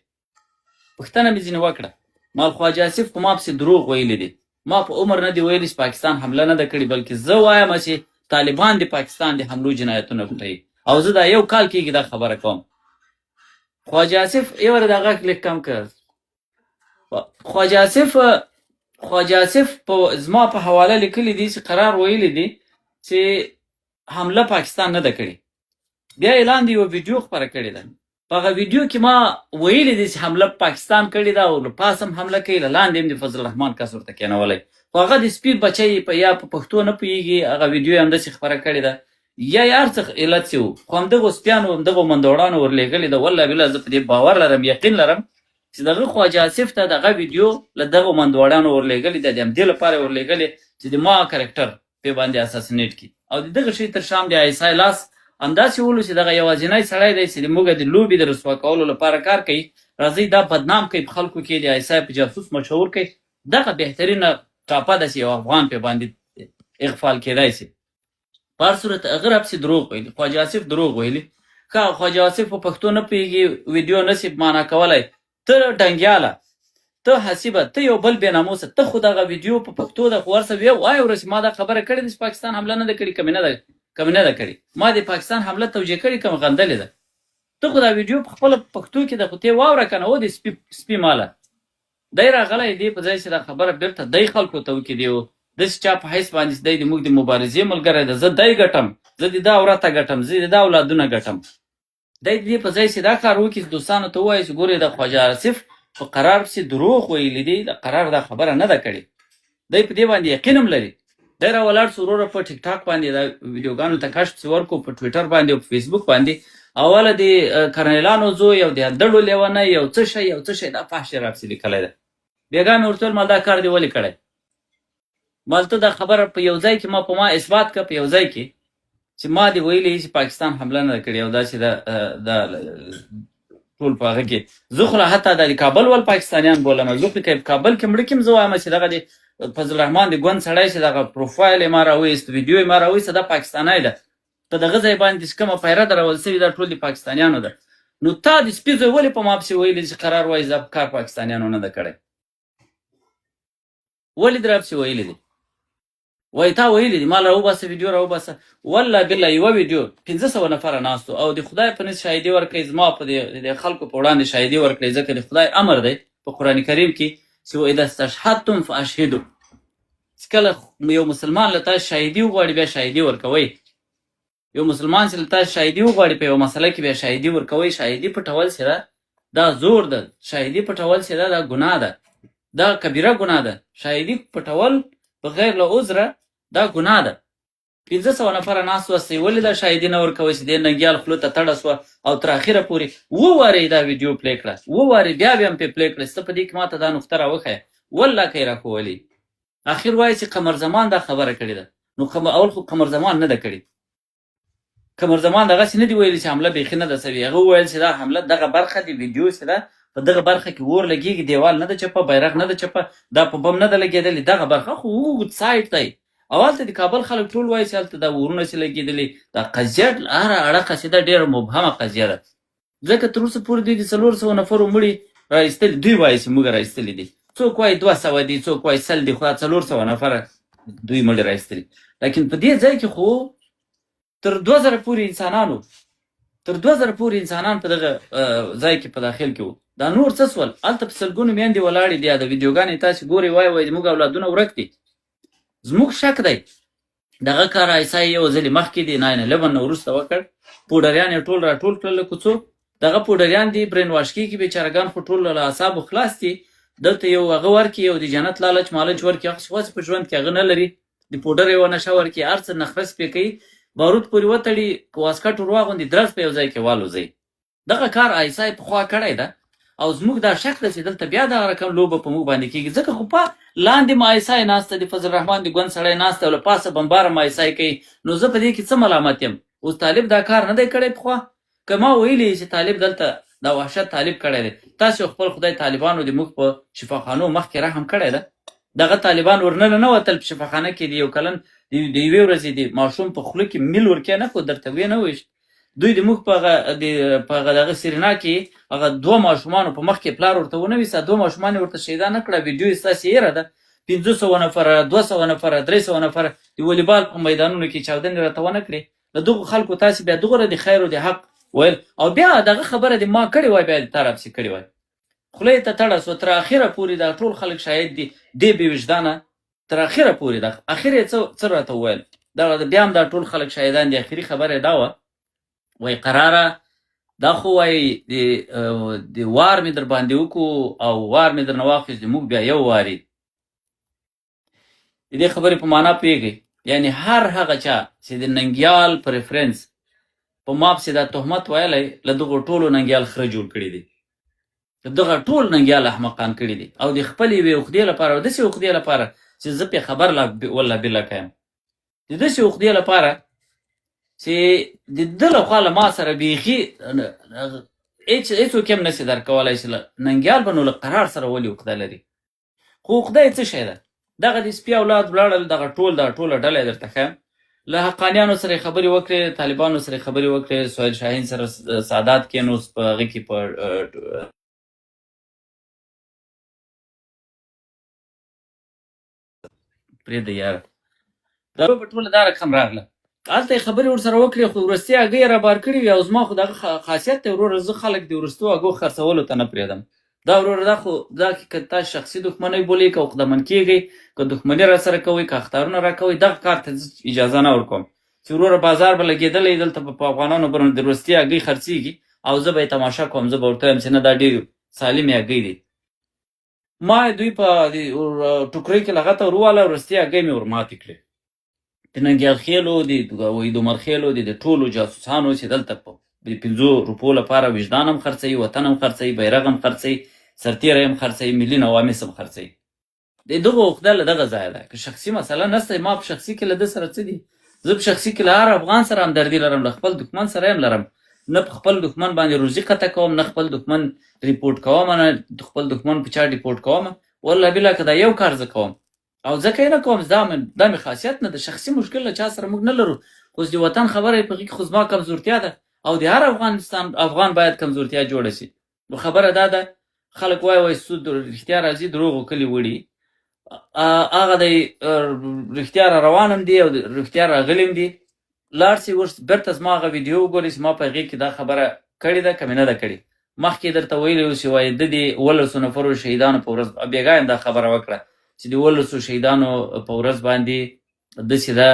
A: پوښتنه مې ځینې وکړه. مال خواجه آصف په ما پسې دروغ ویلي دي، ما په عمر نه دی ویلي چې پاکستان حمله نه ده کړې، بلکې زه وایم چې طالبان د پاکستان د حملو جنایتونه پټوي، او زه دا یو کال کېږي دا خبره کوم. خواجه آصف یو ور دا غږ لږ کم کړ. خواجه آصف په زما په حواله لیکلي دي چې قرار ویلي دي چې حمله پاکستان نه ده کړې. بیا یې لاندې یوه ویډیو خپره کړې ده، په هغه ویډیو کې ما ویلي دي چې حمله پاکستان کړې ده او له پاسه هم حمله کوي، له لاندې هم د فضل الرحمن کس ورته کېنولی، خو هغه د سپي بچی په یا په پښتو نه پوهېږي، هغه ویډیو یې همداسې خپره کړې ده، یا یې هر څه علت څه و، خو همدغو سپیانو همدغو مندوړانو ورلېږلې ده. والله بالله زه په دې باور لرم، یقین لرم چې دغه خواجه آصف ته دغه ویډیو له دغو مندوړانو ورلېږلې ده، د همدې لپاره یې ورلېږلې چې د ما کرکټر پې باندې اساسینیټ کړي، او د دغه شي تر شام د آی اس آی لاس همداسې ولو چې دغه یوازینی سړی دی چې د موږ د لوبې د رسوا کولو لپاره کار کوي، راځئ دا بدنام کوي په خلکو کې، د آی اس آی په جاسوس مشهور کوي. دغه بهترینه ټاپه ده چې یو افغان پې باندې اغفال کېدای شي. په هر صورت هغه راپسې دروغ ویلي، خواجه آصف دروغ ویلي. ښه، خواجه آصف په پښتو نه پوهېږي، ویډیو نه شي معنا کولی، ته ډنګیاله، ته حسیبه، ته یو بل بې ناموسه، ته خو دغه ویډیو په پښتو ده، خو ورسه ویې وایه ورسې ما دا خبره کړې ده چې پاکستان حمله نه ده کړې، که مې نه ده، که مې نه ده کړې، ما د پاکستان حمله توجیه کړې که مې غندلې ده؟ ته خو دا ویډیو په خپله پښتو کې ده، خو ته یې واوره که نه، و دې سپي ماله دی راغلی دی په ځای چې دا خبره بېرته دی خلکو ته وکړي، دی داسې چا په حیث باندې چې دی د موږ د مبارزې ملګری ده، زه دی ګټم، زه د ده عورته ګټم، زه د ده اولادونه ګټم. دی د دې په ځای چې دا کار وکړي چې دوستانو ته ووایي چې ګورئ د خواجه آصف په قرار پسې دروغ ویلي دي، د قرار دا خبره نه ده کړې، دی په دې باندې یقین هم لري. دی را ولاړ سو وروره په ټیک ټاک باندې دا ویډیوګانو ته کش پسې ورکړو، په ټویټر باندې او په فیسبوک باندې، اوله د کرنیلانو زوی او د اندړو لیونی یو څه شی یو څه شی دا فحش یې راپسې لیکلی دی. بېګا مې ورته وویل مال دا کار دې ولې کړی؟ مال ته دا خبره په یو ځای کې ما په ما اثبات کړه، په یو ځای کې چې ما دې ویلي چې پاکستان حمله نه ده کړې، او داسې دا ټول په هغه کې زه خو لا حتی دا د کابل ول پاکستانیان بولم، زه خو که کابل کې مړه کړم زه وایم چې دغه د فضل الرحمن د ګوند سړی چې دغه پروفایل یې ما راوایست، ویډیو یې ما راوایسته، دا پاکستانی ده، په دغه ځای باندې چې کومه پیره درول سوې دا ټول د پاکستانیانو ده. نو تا د سپي زوی ولې په ما پسې ویلي چې قرار وایي دا کار پاکستانیانو نه ده کړی؟ ولې دې راپسې ویلي دي؟ وایي تا ویلي دي، مال راوباسه، ویډیو راوباسه. والله بالله یوه ویډیو 500 نفره ناست وو، او د خدای په نس شاهدي ورکړئ، زما په دې خلکو په وړاندې شاهدي ورکړئ، ځکه د خدای امر دی په قرآن کریم کې چې واذا استشهدتم فاشهدوا، چې کله یو مسلمان له تاسو شاهدي وغواړي بیا شاهدي ورکوئ. یو مسلمان چې له تاسو شاهدي وغواړي په یوه مسله کې، بیا شاهدي ورکوئ. شاهدي پټول چې ده دا زور ده، شاهدي پټول چې ده دا ګناه ده، دا کبیره ګناه ده. شاهدي پټول بغیر له عذره دا ګناه ده. 500 نفره ناست واستئ، ولې دا شاهدي نه ورکوئ چې دې ننګیال خوله ته تړه سوه او تر اخره پورې اووه وارې یې دا ویډیو پلې کړه، اووه وارې بیا بیا هم پرې پلې کړه چې ته په دې کې ماته دا نقطه راوښیه، والله که یې راښوولې. اخر وایي چې قمر زمان دا خبره کړې ده. نو اول خو قمر زمان نه ده کړې، قمر زمان دغسې نه دي ویلي چې حمله بیخي نه ده سوې. هغه وویل چې دا حمله دغه برخه د ویډیو چې ده په دغه برخه کې اور لګېږي، دیوال نه ده چپه، بیرغ نه ده چپه، دا په بم نه ده لګېدلې، دغه برخه خو اوږد سایټ دی. او هلته د کابل خلک ټول وایي چې هلته دا اورونه چې لګېدلي، دا قضیه هره اړخه چې ده ډېره مبهمه قضیه ده، ځکه تر اوسه پورې دوی د 400 نفرو مړي را ایستلي، دوی وایي چې موږ را ایستلي دي، څوک وایي 200 دي، څوک وایي 100 دي، خو دا 400 نفره دوی مړي را ایستلي. لیکن په دې ځای کې خو تر 2000 پورې انسانانو، تر 2000 پورې انسانان په دغه ځای کې په داخل کې وو. دا نور څه سول؟ هلته په سلګونو میندې ولاړې دي، دا ویډیوګانې تاسې ګورئ، وایي وایي زموږ اولادونه ورک دي. زموږ شک دی دغه کار ایسای یو ځلې مخکې دی 9/11 نه وروسته وکړ، پوډریان یې ټول راټول کړل له کوڅو، دغه پوډریان دي برین واش کېږي، بیچارهګان خو ټول له اعصابو خلاص دي. دلته یو هغه ورکي، یو د جنت لالچ مالچ ورکي، هغه خو په ژوند کې هغه نه لري، د پوډر یوه نشه ورکي، هر څه نخرس پې کوي، باروت پورې وتړي، واسکټ ور واغوندي، درز په یو ځای کې والوځي. دغه کار ایسای پخوا کړی ده او زموږ دا شک ده چې دلته بیا دغه رقم لوبه په موږ باندې کېږي، ځکه خو په لاندې مایسای ناسته د فضل الرحمن د ګوند سړی ناسته او له پاسه بمباره مایسای کوي، نو زه په دې کې څه ملامت یم؟ اوس طالب دا کار نه دی کړی پخوا، که ما ویلي چې طالب دلته دا وحشت طالب کړی دی، تاسو خپل خدای طالبانو د موږ په شفاخانو مخکې رحم کړی ده، دغه طالبان ورننه نه وتل په شفاخانه کې د یو کلن د یوې ورځې د ماشوم په خوله کې میل ورکې نه خو درته ویې نه ویشت. دوی د موږ په هغه د په هغه دغه سرینا کې هغه دوه ماشومانو په مخ کې پلار ورته ونه ویسته، دوه ماشومان یې ورته شهیدان نه کړه. ویډیو یې ستاسې هېره ده، 500 نفره، 200 نفره، 300 نفره د والیبال په میدانونو کې چاودنې راته ونه کړې. له دغو خلکو تاسې بیا دغوره د خیر او د حق ویل، او بیا دغه خبره دې ما کړې وای، بیا دې تا راپسې کړې وای. خوله یې ته تړه سوه تر اخره پورې، دا ټول خلک شاهد دي، دې بې وجدانه تر اخره پورې دا اخر یې څه راته وویل، دا بیا هم دا ټول خلک شاهدان دي. اخري خبره یې دا وه، وایي قراره دا خو وایي د وار مې در باندې وکړو او وار مې درنه واخیست، موږ بیا یو واري. د دې خبرې په معنا پوهېږئ؟ یعنې هر هغه چا چې د ننګیال په ریفرنس په ما پسې دا تهمت ویلی، له دغو ټولو ننګیال خره جوړ کړي دي، دغه ټول ننګیال احمقان کړي دي، او د خپلې یوې عقدې لپاره او داسې عقدې لپاره چې زه پرې خبر لا والله بالله کایم، د داسې عقدې لپاره چې د ده لخوا له ما سره بیخي هېڅوک هم نه شي درک کولی چې ننګیال به نو له قرار سره ولې عقده لري. خو عقده یې څه شی ده؟ دغه د سپي اولاد ولاړل، دغه ټول دغه ټوله ډله یې درته ښیم، له حقانیانو سره یې خبرې وکړې، طالبانو سره یې خبرې وکړې، سهیل شاهین سره سادات کېنوست په هغه کې په پرېږده یاره دا په ټوله دا رقم راغله، هلته یې خبرې ورسره وکړې، خو وروستۍ هګۍ یې رابار کړې وې. او زما خو دغه خاصیت دی وروره، زه خلک د وروستو هګو خرڅولو ته نه پرېږدم. دا وروره دا خو دا که تاسو شخصي دښمنۍ بولئ، که عقدمن کېږئ، که دښمني را سره کوئ، که اخطارونه را کوئ، دغه کار ته زه اجازه نه ورکوم چې وروره بازار به لګېدلی، دلته به په افغانانو به د وروستۍ هګۍ خرڅېږي او زه به یې تماشه کوم، زه به ورته وایم چې نه دا ډېرې سالمې هګۍ دي. ما دوی په ټوکرۍ کې لغته ور وواله، وروستۍ هګۍ مې ور ماتې کړې. د ننګیال خېلو، د وحید عمر خېلو، د ټولو جاسوسانو چې دلته په د 5 روپو لپاره وجدان هم خرڅوي، وطن هم خرڅوي، بیرغ هم خرڅوي، سرتېری هم خرڅوي، ملي نوامس هم خرڅوي. د دغو عقده له دغه ځایه ده. که شخصي مسله نشته، ما په شخصي کې له ده سره څه دي؟ زه په شخصي کې له هر افغان سره همدردي لرم، له خپل دښمن سره هم لرم. نه په خپل دښمن باندې روزي قطع کوم، نه خپل دښمن ریپورټ کوم، نه خپل دښمن په چا ډیپورټ کوم. والله بالله که دا یو کار زه کوم او ځکه یې نه کوم، دا مې خاصیت نه ده. شخصي مشکل له چا سره موږ نه لرو، خو د وطن خبره یې په هغې کې خو زما کمزورتیا ده او د هر افغانستان افغان باید کمزورتیا جوړه شي. نو خبره دا ده، خلک وایي وایي سود رښتیا راځي، دروغو کلي وړي. هغه دی رښتیا را روان هم دي او رښتیا راغلي هم دي. لاړ شئ اوس بېرته زما هغه ویډیو وګورئ چې ما په هغې کې دا خبره کړې ده که مې نه ده کړې. مخکې درته ویلي وو چې وایي د دې 17 نفرو شهیدانو په ورځ، بېګا یې هم دا خبره وکړه چې د 17 شهیدانو په ورځ باندې داسې دا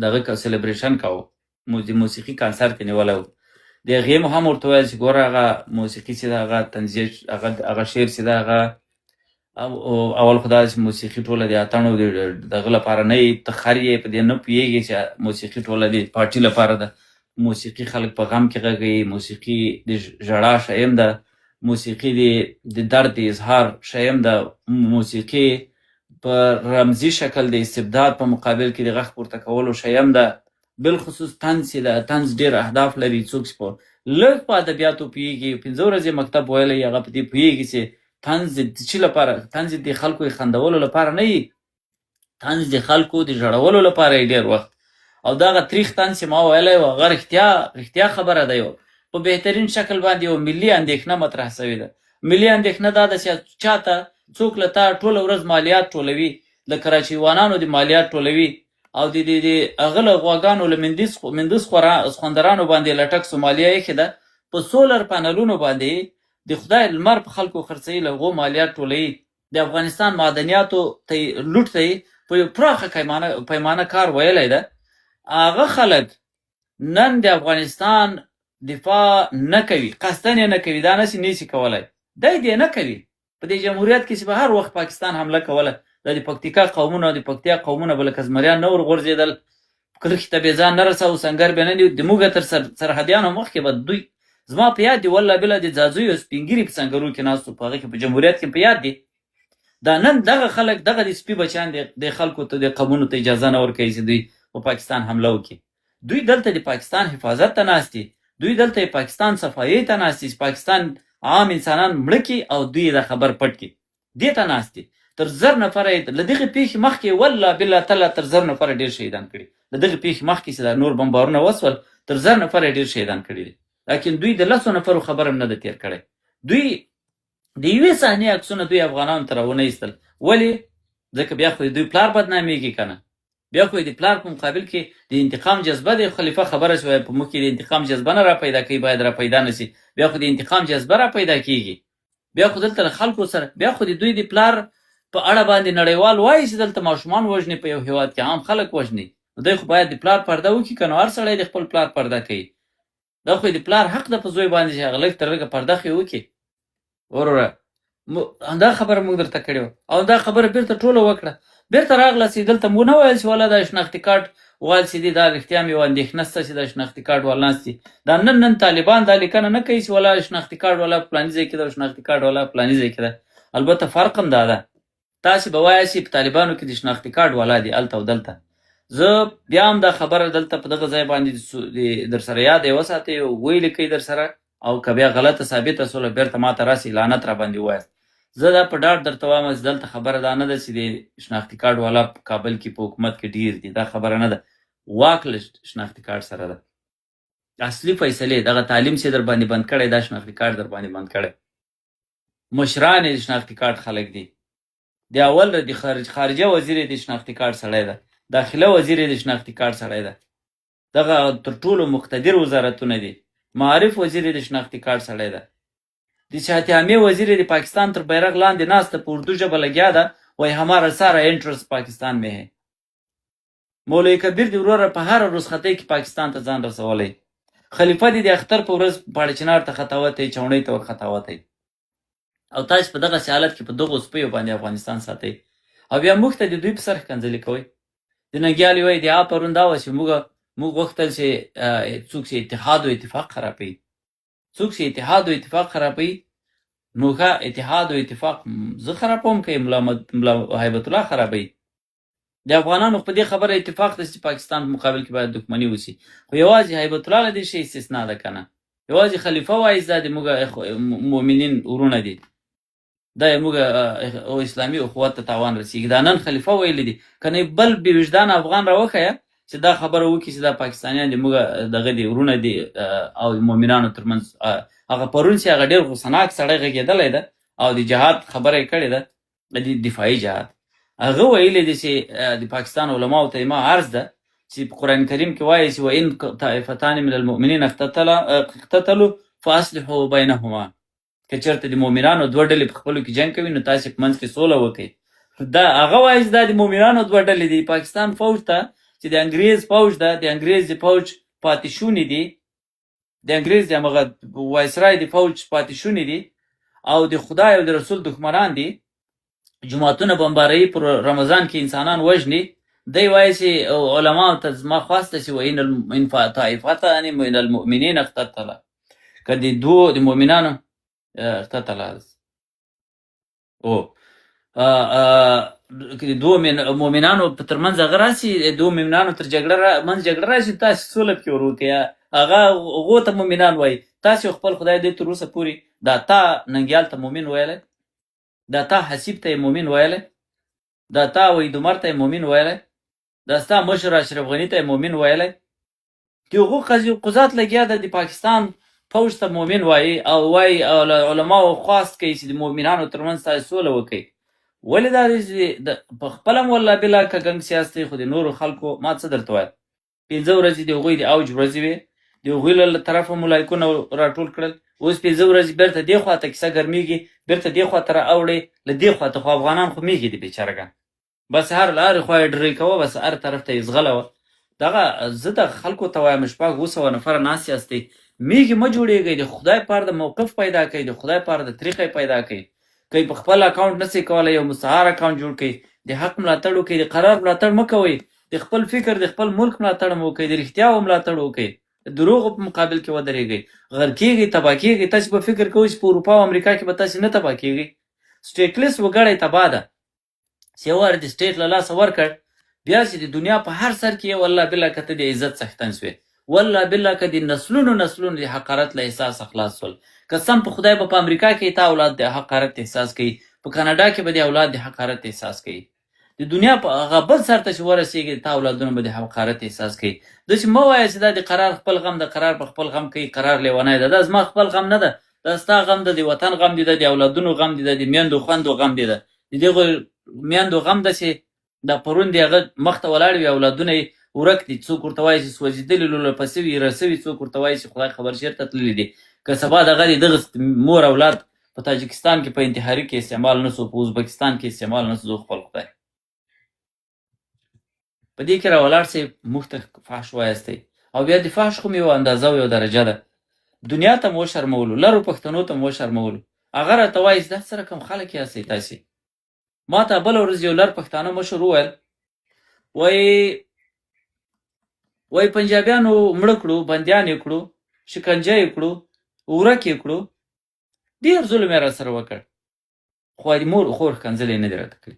A: دغه سیلیبریشن کاوه. د موسیقي کانسرت یې نیولی و. د هغې مو هم ورته ویل چې ګوره هغه موسیقي چې ده، هغه طنزیه، هغه شعر چې ده، هغه اول خو دا چې موسیقي ټوله د اتڼو د دغه لپاره نه یي، ته خر یې په دې نه پوهېږې چې موسیقي ټوله د پارټي لپاره ده. موسیقي خلک په غم کې غږوي، موسیقي د ژړا شی هم ده، موسیقي د درد د اظهار شی هم ده، موسیقي په رمزي شکل د استبداد په مقابل کې د غږ پورته کولو شی هم ده. بالخصوص طنز چې ده، طنز ډېر اهداف لري. څوک چې په لږ په ادبیاتو پوهېږي، 5 ورځې مکتب ویلی، هغه په دې پوهېږي چې طنز د څه لپاره، طنز د خلکو یې خندولو لپاره نه وي، طنز د خلکو د ژړولو لپاره یې ډېر وخت. او دغه تریخ طنز چې ما ویلی و، هغه رښتیا خبره ده. یو په بهترین شکل باندې یو ملي اندېښنه مطرح شوې ده. ملي اندېښنه دا ده چې چاته څوک له تا ټوله ورځ مالیات ټولوي، له کراچیوانانو د مالیات ټولوي، او د د هغه له غواګانو له مندیز خوندرانو باندې لټک سومالیا ایښې ده، په سولر پانلونو باندې د خدای لمر په خلکو خرڅوي، له هغو مالیات ټولوي، د افغانستان معدنیاتو ته یې لوټ ته یې په یو پراخه پیمانه کار ویلی ده. هغه خلک نن د افغانستان دفاع نه کوي، قصداً یې نه کوي، دا نه چې نه شي کولی، دی دې نه کوي. په دې جمهوریت کې چې به هر وخت پاکستان حمله کوله، دا د پکتیکا قومونه او د پکتیا قومونه به لکه زمریان نه ورغورځېدل، کرښې ته به یې ځان نه رساوه، سنګر به نه نیو، د موږ تر سرحدیانو مخکې به دوی، زما په یاد دي والله بالله د ځاځیو سپینږیري په سنګرو کې ناست وو، په هغه کې په جمهوریت کې په یاد دي. دا نن دغه خلک، دغه د سپي بچیان د خلکو ته، د قومونو ته اجازه نه ورکوي چې دوی په پاکستان حمله وکړي. دوی دلته د پاکستان حفاظت ته ناست دي، دوی دلته د پاکستان صفایۍ ته ناست دي چې پاکستان عام انسانان مړه کړي او دوی یې دا خبر پټ کړي، دې ته ناست دي. تر 1000 نفره یې له دغې پېښې مخکې والله بالله تعالی تر 1000 نفره ډېر شهیدان کړي. له دغې پېښې مخکې چې دا نور بمبارونه وسول، تر 1000 نفره یې ډېر شهیدان کړي دي. لیکن دوی د 10 نفرو خبره هم نه ده تېر کړی. دوی د یوې صحنې عکسونه دوی افغانانو ته راونه ایستل. ولې؟ ځکه بیا خو د دوی پلار بدنامېږي که نه، بیا خو د پلار په مقابل کې د انتقام جذبه دی. خلیفه خبره شوه په موږ کې د انتقام جذبه نه را پیدا کوي، باید را پیدا نه شي. بیا خو د انتقام جذبه را پیدا کیږي، بیا خو دلته له خلکو سره، بیا خو د دوی د پلار په اړه باندې نړیوال وایي چې دلته ماشومان وژني، په یو هیواد کې عام خلک وژني. نو دی خو باید د پلار پرده وکړي که نه، هر سړی د خپل پلار پرده کوي. دا خو د پلار حق ده په زوی باندې چې هغه لږ تر لږه پرده خو یې وکړي. وروره همدا خبره موږ درته کړې وه او دا خبره بیرته ټوله وکړه، بیرته راغله چې دلته موږ نه ویل چې والا دا شناختي کارت وال چې دي، دا رښتیا مې یوه اندېښنه شته چې دا شناختي کارت والا ناست دي. دا نن طالبان دا لیکنه نه کوي چې والا شناختي کارت والا په فلاني ځای کې ده او شناختي کارت والا په فلاني ځای کې ده. البته فرق هم دا ده، تاسې به وایاست چې په طالبانو کې د شناختي کارت والا دي هلته او دلته. زه بیا هم دا خبره دلته په دغه ځای باندې در سره یاد یې وساتئ او ویې لیکئ در سره، او که بیا غلطه ثابته سوله بیرته ماته راسي لعنت را باندې ووایاست. زه دا په ډاډ درته وایم چې دلته خبره دا نه ده چې د شناختي کارت والا په کابل کې په حکومت کې ډیر دي، دا خبره نه ده. واک له شناختي کارت سره ده. اصلي فیصلې دغه تعلیم چې در باندې بند کړی، دا شناختي کارت در باندې بند کړی، مشران یې شناختي کارت خلک دي. د اول د خارجه وزیر یې د شناختي کارت سړی ده، داخله وزیر یې د شناختي کارت سړی ده، دغه تر ټولو مقتدر وزارتونه دي. معارف وزیر یې د شناختي کارت سړی ده، د صحت عامې وزیر یې د پاکستان تر بیرغ لاندې ناسته په اردو ژبه لګیا ده، وایي हमारा सारा इंटरेस्ट پاکستان में है. مولوي کبیر دی وروره په هره رخصتۍ کې پاکستان ته ځان رسولی. خلیفه دی د اختر په ورځ پاړچنار ته خطاوتی، چوڼۍ ته ورخطاوتی. او تاسو په دغسې حالت کې په دغو سپیو باندې افغانستان ساتئ او بیا موږ ته د دوی په سر ښکنځلې کوئ. د ننګیال یوه ادعا پرون دا وه چې موږ غوښتل چې څوک چې اتحاد او اتفاق خرابوي، څوک چې اتحاد او اتفاق خرابوي، نو ښه اتحاد او اتفاق زه خرابوم که ملا هیبت الله خرابوي؟ د افغانانو په دې خبره اتفاق دی چې پاکستان په مقابل کې باید دښمني وشي، خو یوازې هیبت الله له دې شی استثنا ده که نه؟ یوازې خلیفه وایي دا د موږ مؤمنین ورونه دي، دا یې موږ او اسلامي اخوت ته تاوان رسیږي. دا نن خلیفه ویلي دي که نه بل بې وجدانه افغان راوښیه چې دا خبره وکړي چې دا پاکستانیان دي موږ دغه دي ورونه دي او مؤمنانو ترمنځ. هغه پرون چې هغه ډېر غوسناک سړی غږېدلی ده او د جهاد خبره یې کړې ده، د دفاعي جهاد، هغه ویلي دي چې د پاکستان علماو ته ما عرض ده چې په قرآن کریم کې وایي چې وان طائفتان من المؤمنین اقتتلوا فاصلحوا بینهما، که چېرته د مؤمنانو دوه ډلې په خپلو کې جنګ کوي نو تاسې په منځ کې سوله وکړئ. دا هغه وایي چې دا د مؤمنانو دوه ډلې دي. پاکستان فوج ته چې د انګریز فوج ده، د انګریز د فوج پاتې شوني دي، د انګریز د همغه وایسرای د فوج پاتې شوني دي او د خدای او د رسول دښمنان دي. جوماتونه بمباروي، پر رمضان کې انسانان وژني. دی وایي چې علماو ته زما خواست ده چې وإن إن طائفتان من المؤمنین اقتتلا، که د دوو د مؤمنانو اقتتلا او که د دوو مؤمنانو په ترمنځ هغه راسي، د دوو مؤمنانو تر جګړه منځ جګړه راسي، تاسو سوله پکې ور وکړئ. هغه هغو ته مؤمنان وایي. تاسو خپل خدای دې تر اوسه پورې دا تا ننګیال ته مؤمن ویلی، دا تا حسیب ته یې مؤمن ویلی، دا تا وحید عمر ته یې مؤمن ویلی، دا ستا مشر اشرف غني ته یې مؤمن ویلی. د هغو قاضي قضات لګیا ده د پاکستان فوج ته مؤمن وایي او وایي او له علماو خواست کوي چې د مؤمنانو ترمنځ تاسو سوله وکړئ. ولې دا په خپله هم والله بالله که ګنګس یاستئ، خو د نورو خلکو ما څه درته ویل، 5 ورځې د هغوی د اوج ورځې وې، د هغوی له طرفه مو لایکونه راټول کړل. اوس 5 ورځې بیرته دې خوا ته کیسه ګرمېږي، بیرته دې خوا ته را اوړي، له دې خوا ته خو افغانان خو مېږي دي بېچارهګان، بس هر لارې خوا یې ډرې کوه، بس هر طرف ته یې ځغلوه. دغه زه د خلکو ته وایم، 600 نفره ناست یاستئ، مېږي مه جوړېږئ، د خدای پاره د موقف پیدا کړئ، د خدای پاره د طریقې پیدا کړئ. که په خپل اکاونټ نه سئ کولی، یو مستعار اکاونټ جوړ کړئ، د حق ملاتړ وکړئ، د قرار ملاتړ مه کوئ، د خپل فکر د خپل ملک ملاتړ مو وکړئ، د رښتیاوو ملاتړ وکړئ، د دروغو په مقابل کې ودرېږئ. غرقېږئ، تباه کېږئ. تاسې به فکر کوئ چې په اروپا او امریکا کې به تاسې نه تباه کېږئ. سټیټلس وګړی تباه ده، چې یو وار د سټیټ له لاسه ورکړ، بیا چې د دنیا په هر سر کې والله بالله که ته د عزت څښتن سوې، والله بالله که د نسلونو نسلونو د حقارت له احساسه خلاص سول، قسم په خدای به په امریکا کې تا اولاد د حقارت احساس کوي، په کاناډا کې به د اولاد د حقارت احساس کوي، د دنیا په هغه بل سر ته چې ورسېږي تا اولادونه به د حقارت احساس کوي. داسې مه وایه چې دا د قرار خپل غم د قرار په خپل غم کوي، قرار لیونی ده. دا زما خپل غم نه ده، دا ستا غم ده، د وطن غم دی، د اولادونو غم دی، د میندو خوندو غم دی، د دغو میندو غم ده چې دا پرون دی هغه مخته ولاړ وي، اولادونه یې ورک دي، څوک ورته وایي چې سوځېدلي لولپه سوي رسوي، څوک ورته وایي چې خدای خبر چېرته تللي دي. که سبا دغه د دغه مور اولاد په تاجکستان کې په انتحاري کې استعمال نه سو، په ازبکستان کې استعمال نه سو، خپل خدای په دې کې راولاړ سئ، موږ ته فحش وایاستئ. او بیا د فحش خو یوه اندازه او یوه درجه ده، دنیا ته مو وشرمولو، لرو پښتنو ته مو وشرمولو. هغه راته وایي چې دا څه رقم خلک یاستئ تاسې. ما ته بله ورځ یو لر پښتانه مشر وویل، وایي پنجابیانو مړه کړو، بندیان یې کړو، شکنجه یې کړو، ورک یې کړو، ډېر ظلم یې راسره وکړ، خو د مور خور ښکنځلې نه دي راته کړي.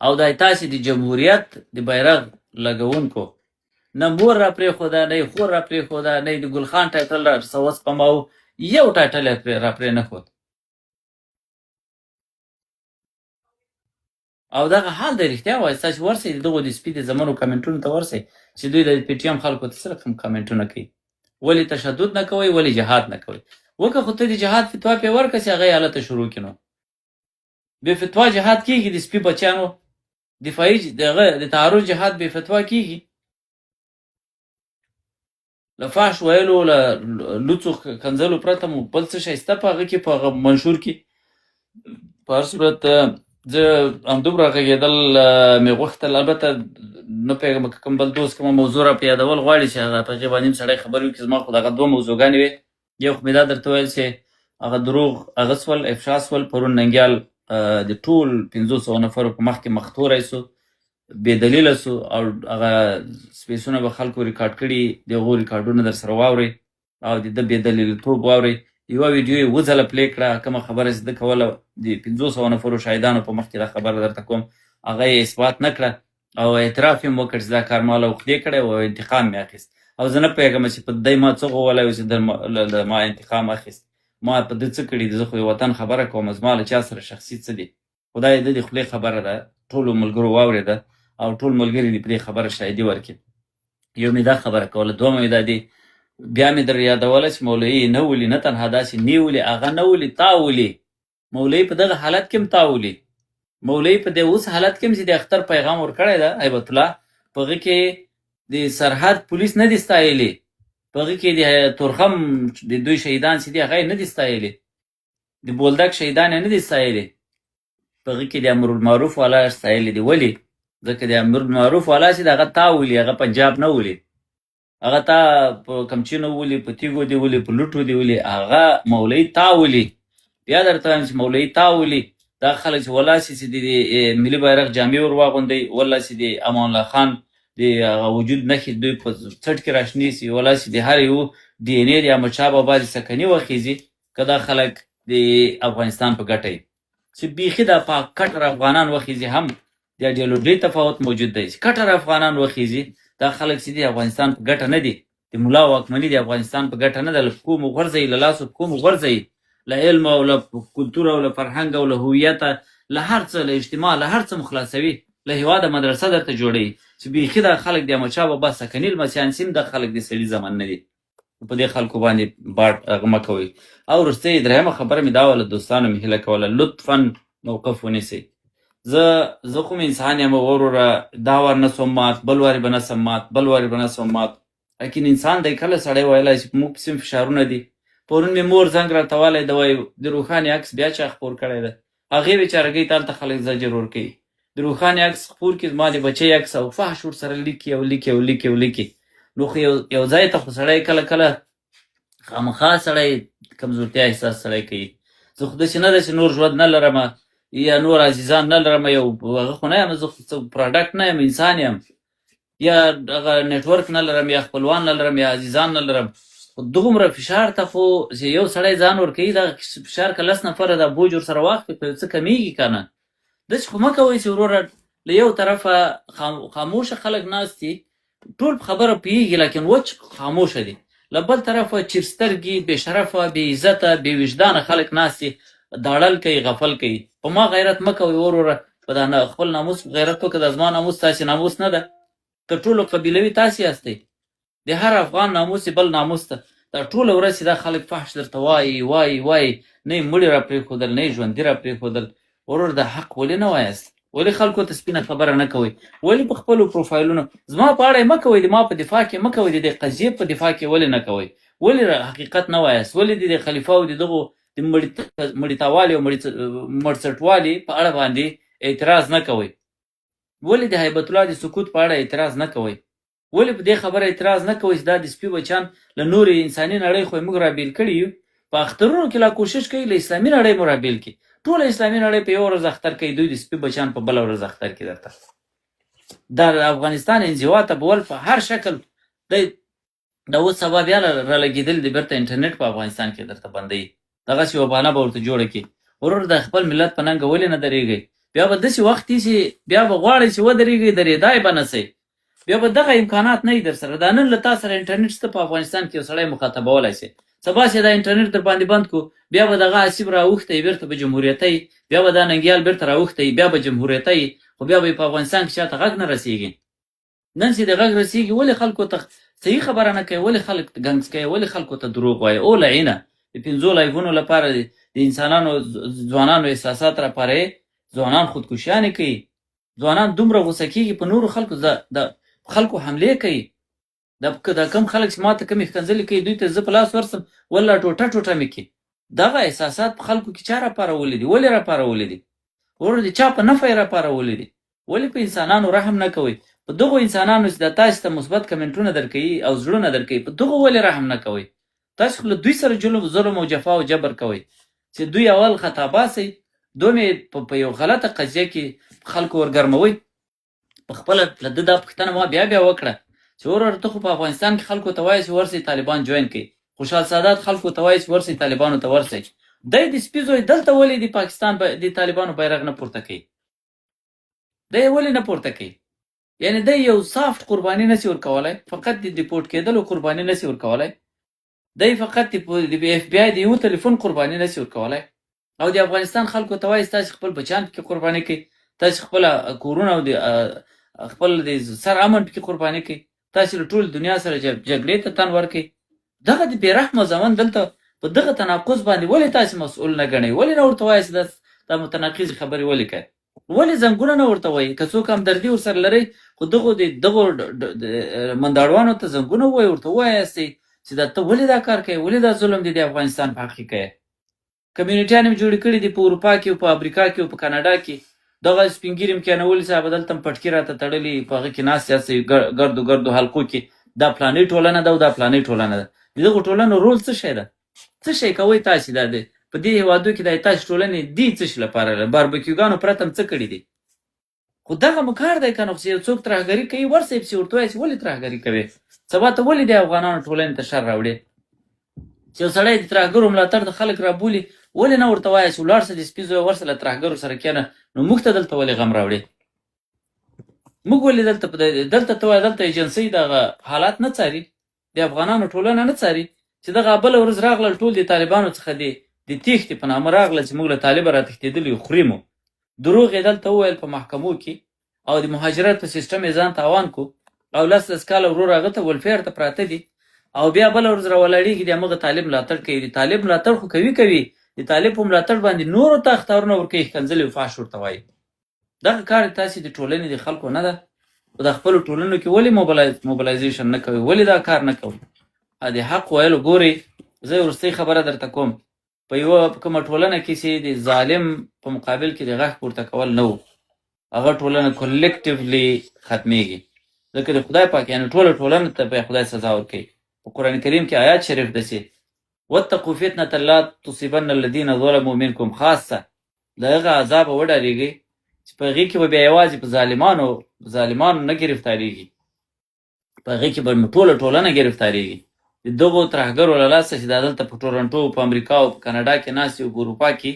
A: او دا تاسې د جمهوریت د بیرغ لګوونکو نه مور را پرېښوده، نه یې خور را پرېښوده، نه یې د ګلخان ټایټل را څه وسپماوه، یو ټایټل یې را پرې نه ښود. او دغه حال دی، رښتیا وایي. تاسې ورسئ د دغو د سپي د زمنو کمنټونو ته ورسئ چې دوی د پي ټي ایم خلکو ته څه رقم کمنټونه کوي، ولې تشدد نه کوئ، ولې جهاد نه کوئ. وکه خو ته د جهاد فتوا پرې ورکړه چې هغه یې هلته شروع کړي، نو بې فتوا جهاد کېږي. د سپي بچیانو دفاعي دغه د تعرض جهاد بې فتوا کېږي. له فحش ویلو، له لوڅو کنځلو پرته مو بل څه شی شته په هغه کې، په هغه منشور کې؟ په هر صورت زه همدومره غږېدل مې غوښتل. البته نه پوهېږم که کوم بل دوست کومه موضوع را په یادول غواړي چې هغه په هغې باندې هم سړی خبرې وکړي. زما خو دغه دوه موضوعګانې وې. یو خو مې دا درته ویل چې هغه دروغ هغه سول، افشا سول. پرون ننګیال د ټول 500 نفرو په مخ کې مختوری سو، بې دلیله سو، او هغه سپیسونه به خلکو ریکارډ کړي، د هغو ریکارډونه در سره واورئ او د ده بې دلیلتوب واورئ. یوه ویډیو یې اووه ځله پلې کړه، کومه خبره چې ده کوله د 500 نفرو شاهدانو په مخ کې دا خبره درته کوم، هغه یې اثبات نه کړه او اعتراف یې هم وکړ چې دا کار ما له عقدې کړی او انتقام مې اخیست. او زه نه پوهېږم چې په دی ما څه غولی و چې له ما انتقام اخیست، ما په ده څه کړي دي؟ زه خو د وطن خبره کوم، زما له چا سره شخصي څه دي؟ خدای د دې خولې خبره ده، ټولو ملګرو واورېده او ټول ملګري دې په دې خبره شاهدي ورکړي. یو مې دا خبره کوله، دومه مې دا دي بیا مې در یادوله چې مولوي نه ولي، نه تنها داسې نیولي، هغه نه ولي، تا ولي. مولوي په دغه حالت کې هم تا ولي. مولوي په دې اوس حالت کې هم چې د اختر پیغام ورکړی ده هیبت الله، په هغه کې د سرحد پولیس نه دي ستایلي، په هغه کې د تورخم د دوی شهیدان چې دي هغه یې نه دي ستایلي، د بولدک شهیدان یې نه دي ستایلي، په هغه کې د امرالمعروف والا ستایلي دي. ولي؟ ځکه د امرالمعروف والا چې د هغه تا ولي، هغه پنجاب نه ولي. هغه تا په کمچینو ولي، په تیږو دی ولي، په لوټو دی ولي، هغه مولوی تا ولي. بیا درته وایم چې مولوی تا ولي. دا خلک چې ولا سي چې د ملي بیرغ جامې ور واغوندي، ولا سي د امان الله خان د هغه وجود نښې دوی په څټ کې راشنې سي، ولا سي د هر یو ډي ان اې د احمدشاه بابا د سکني وخیزي، که دا خلک د افغانستان په ګټه وي. چې بیخي دا پاک کټر افغانان وخیزي، هم د ایډیالوژۍ تفاوت موجود دی. چې کټر افغانان وخیزي، دا خلک چې د افغانستان په ګټه نه دي، د ملا واکمني د افغانستان په ګټه نه ده. له پښو مو غورځوي، له لاسو پښو مو غورځوي، له علم او له کلتور او له فرهنګ او له هویته، له هر څه، له اجتماع، له هر څه مو خلاصوي، له هېواده مدرسه درته جوړوي. چې بیخي دا خلک د احمدشاه بابا سکني لمسیان سیم، دا خلک د سړي زمن نه دي. په دې خلکو باندې باټ هغه مه کوئ. او وروستۍ درېیمه خبره مې دا وه، له دوستانو مې هیله کوله، لطفا موقف ونیسئ. زه خو انسان یم وروره، دا وار نه سوم مات، بل وارې به نه سم مات، بل وارې به نه سوم مات، لیکن انسان دی، کله سړی ویلای چې موږ پسې فشارونه دي. پرون مې مور زنګ راته والی، د وایي د روښانې عکس بیا چا خپور کړی دی. هغې بیچارګۍ ته هلته خلک زجر ورکوي. د روښانې عکس خپور کړي، زما د بچۍ عکس او فحش ورسره لیکي او لیکي او لیکي او لیکي. نو خو یو ځای ته خو سړی کله کله خامخا سړی کمزورتیا احساس سړی کوي. زه خو داسې نه ده چې نور ژوند نه لرم یا نور عزیزان نه لرم، یو هغه خو نه یم، زه خو څه product نه یم، انسان یم، یا هغه network نه لرم، یا خپلوان نه لرم، یا عزیزان نه لرم. خو دغومره فشار ته خو چې یو سړی ځان ورکوي، دغه فشار که لس نفره دا بوج ورسره واخلي، خو یو څه کمیږي که نه. داسې خو مه کوئ چې وروره له یو طرفه خاموشه خلک ناست دي، ټول په خبره پوهېږي لکن وچ خاموشه دي، له بل طرفه چیرسترګي، بې شرفه، بې عزته، بې وجدانه خلک ناست دي، داړل کوي، غفل کوي. په ما غیرت مه کوئ وروره، په دا خپل ناموس غیرت وکړه. دا زما ناموس تاسې ناموس نه ده، تر ټولو قبیلوي تاسې یاستئ. د هر افغان ناموس یې بل ناموس ته. دا ټوله ورځ چې دا خلک فحش درته وایي وایي وایي، نه یې مړي را پرېښودل، نه یې ژوندي را پرېښودل. ورور د حق ولې نه وایاست؟ ولې خلکو ته سپینه خبره نه کوئ؟ ولې په خپلو پروفایلونو زما په اړه یې مه کوئ، د ما په دفاع کې مه کوئ، د دې قضیې په دفاع کې ولې نه کوئ؟ ولې حقیقت نه وایاست؟ ولې د دې خلیفه او د دغو د مړیتاوالي او مړڅټوالي په اړه باندې اعتراض نه کوئ؟ ولې د هیبت الله د سکوت په اړه اعتراض نه کوئ؟ ولې په دې خبره اعتراض نه کوئ چې دا د سپي بچیان له نورې انساني نړۍ خو یې موږ رابېل کړي یو، په اخترونو کې لا کوشش کوي له اسلامي نړۍ مو رابېل کړي. ټوله اسلامي نړۍ په یوه ورځ اختر کوي، دوی د سپي بچیان په بله ورځ اختر کوي. درته دا د افغانستان انزوا ته بول په هر شکل دی. دا اوس سبا بیا رالګېدل دي، بېرته انټرنیټ په افغانستان کې درته بندوي، دغسې یوه بهانه به ورته جوړه کړي. ورور د خپل ملت په ننګه ولې نه درېږئ؟ بیا به داسې وخت وي چې بیا به غواړئ چې ودرېږئ، درېدای به نه سئ، بیا به دغه امکانات نه وي در سره. دا نن له تا سره انټرنیټ شته، په افغانستان کې یو سړی مخاطبولای سي، سبا چې دا انټرنیټ در باندې بند کو، بیا به دغه حسیب راوښتی، بېرته به جمهوریتي، بیا به دا ننګیال بېرته راوښتی، بیا به جمهوریتي، خو بیا به په افغانستان کې چاته غږ نه رسېږي. نن چې د غږ رسېږي، ولې خلکو ته صحیح خبره نه کوي؟ ولې خلک ګنګس کوي؟ ولې خلکو ته دروغ وایي؟ او لعینه د 5 لایفونو لپاره د انسانانو ځوانانو احساسات راپاروي، ځوانان خودکشیانې کوي، ځوانان دومره غوسه کېږي په نورو خلکو، د خلکو حملې کوي. دا کم خلک چې ماته کمې ښکنځلې کوي، دوی ته زه په لاس ورسم والله ټوټه ټوټه مې کړي. دغه احساسات په خلکو کې چا راپارولي دي؟ ولې راپارولي دي؟ ورور د چا په نفع یې راپارولي دي؟ ولې په انسانانو رحم نه کوئ؟ په دغو انسانانو چې دا تاسې ته مثبت کمنټونه درکوي او زړونه درکوي، په دغو ولې رحم نه کوئ؟ تاسې خو له دوی سره ظلم او جفا او جبر کوئ چې دوی اول خطا باسئ، دوم یې په یو غلطه قضیه کې خلکو ورګرموئ. په خپله له ده دا پوښتنه ما بیا بیا وکړه چې وروره ته خو په افغانستان کې خلکو ته وایې چې ورسئ طالبان join کړئ، خوشحال سادات خلکو ته وایي چې ورسئ طالبانو ته ورسئ، دی د سپي زوی دلته ولې د پاکستان د طالبانو بیرغ نه پورته کوي؟ دی یې ولې نه پورته کوي؟ یعنی دی یو soft قرباني نسی ورکولای، فقط د deport کېدلو قرباني نسی ورکولای، دی فقط د اف بي آی د یو تلیفون قرباني نسی ورکولای. او د افغانستان خلکو ته وایي تاسې خپل بچیان پکې قرباني کړئ، تاسې خپل کورونه او د خپل د سر امن پکې قرباني کړئ، تاسې له ټول دنیا سره جګړې ته تن ورکړئ. دغه د بې رحمه زمن دلته په دغه تناقض باندې ولې تاسې مسؤل نه ګڼئ؟ ولې نه ورته وایاست دا متناقضې خبرې ولې کوئ؟ ولې زنګونه نه ورته وایي؟ که څوک همدردي ورسره لرئ خو دغو د دغو منداړوانو ته زنګونه ووایي، ورته ووایاست چې دا ته ولې دا کار کوې، ولې دا ظلم دی د افغانستان په حق کې کوې؟ کمیونټیان هم جوړې کړي دي په اروپا کې او په امریکا کې او په کاناډا کې. دغه سپین ږیري هم کښېنولي صاحب، دلته هم پټکي راته تړلي، په هغه کې ناست یاست، ګردو ګردو حلقو کې دا پلانۍ ټولنه ده او دا پلانۍ ټولنه ده. د دغو ټولنو رول څه شی ده؟ څه شی کوئ تاسې؟ دا دی په دې هېوادو کې دا تاسې ټولنې دي څه شي لپاره؟ له باربکیوګانو پرته هم څه کړي دي؟ خو دغه مو کار دی که نه، خو چې یو څوک ترهګري کوي ورسئ پسې ورته ووایئ چې ولې ترهګري کوې، سبا ته ولې د افغانانو ټولنې ته شر راوړې؟ چې یو سړی د ترهګرو ملاتړ ته خلک رابولي، ولې نه ورته وایه چې ولاړ شه د سپي زویه، ورسه له ترهګرو سره کښېنه، نو موږ ته دلته ولې غم راوړې؟ موږ ولې دلته دلته ته وایه دلته ایجنسۍ دغه حالات نه څاري، د افغانانو ټولنه نه څاري، چې دغه بله ورځ راغلل ټول د طالبانو څخه د د تېښتې په نامه راغلل چې موږ له طالبه راتښتېدلي یو، خوري مو. دروغ یې دلته وویل په محکمو کې او د مهاجرت په سیستم یې ځان تاوان کو او لس لس کاله ورور هغه ته ولفیر ته پراته دي او بیا بله ورځ راولاړېږي د همغه طالب ملاتړ کوي. د طالب ملاتړ خو کوي کوي، د طالب په ملاتړ باندې نورو ته اخطارونه ورکوي، ښکنځلې او فحش ورته وایي. دغه کار تاسې د ټولنې د خلکو نه ده؟ په د خپلو ټولنو کې ولې موبلایزیشن نه کوي؟ ولې دا کار نه کوي؟ د حق ویلو ګورئ، زه وروستۍ خبره درته کوم. په یوه کومه ټولنه کې چې د ظالم په مقابل کې د غږ پورته کول نه وو، هغه ټولنه کلیکټیولی ختمیږي، ځکه د خدای پاک یعنی ټوله ټولنه ته به خدای سزا ورکوي. په قرآن کریم کې آیات شریف ده چې واتقوا فتنة لا تصيبن الذين ظلموا منكم خاصة، له هغه عذابه وډارېږئ چې په هغې کې به بیا یوازې په ظالمانو نه ګرفتارېږي، په هغې کې به ټوله ټولنه ګرفتارېږي. د دغو ترهګرو له لاسه چې دا دلته په ټورنټو، په امریکا او په کاناډا کې ناست دي او په اروپا کې،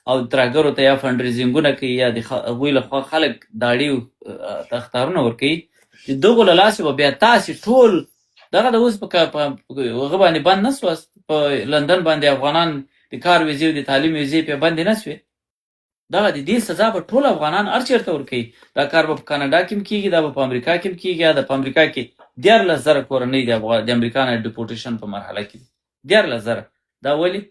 A: او ترهګرو ته یا فنډریزینګونه کوي یا د هغوی له خوا خلک داړي او اخطارونه ورکوي، د دغو له لاسه به بیا تاسې ټول دغه د اوس په هغه باندې بند نه سواست. په لندن باندې افغانان د کار ویزې او د تعلیم ویزې پرې بندې نه سوې. دغه د دې سزا به ټول افغانان هر چېرته ورکوي. دا کار به په کاناډا کې هم کېږي، دا به په امریکا کې هم کېږي. دا په امریکا کې 13,000 کورنۍ د امریکا نه ډیپورټیشن په مرحله کې دي، 13,000. دا ولې؟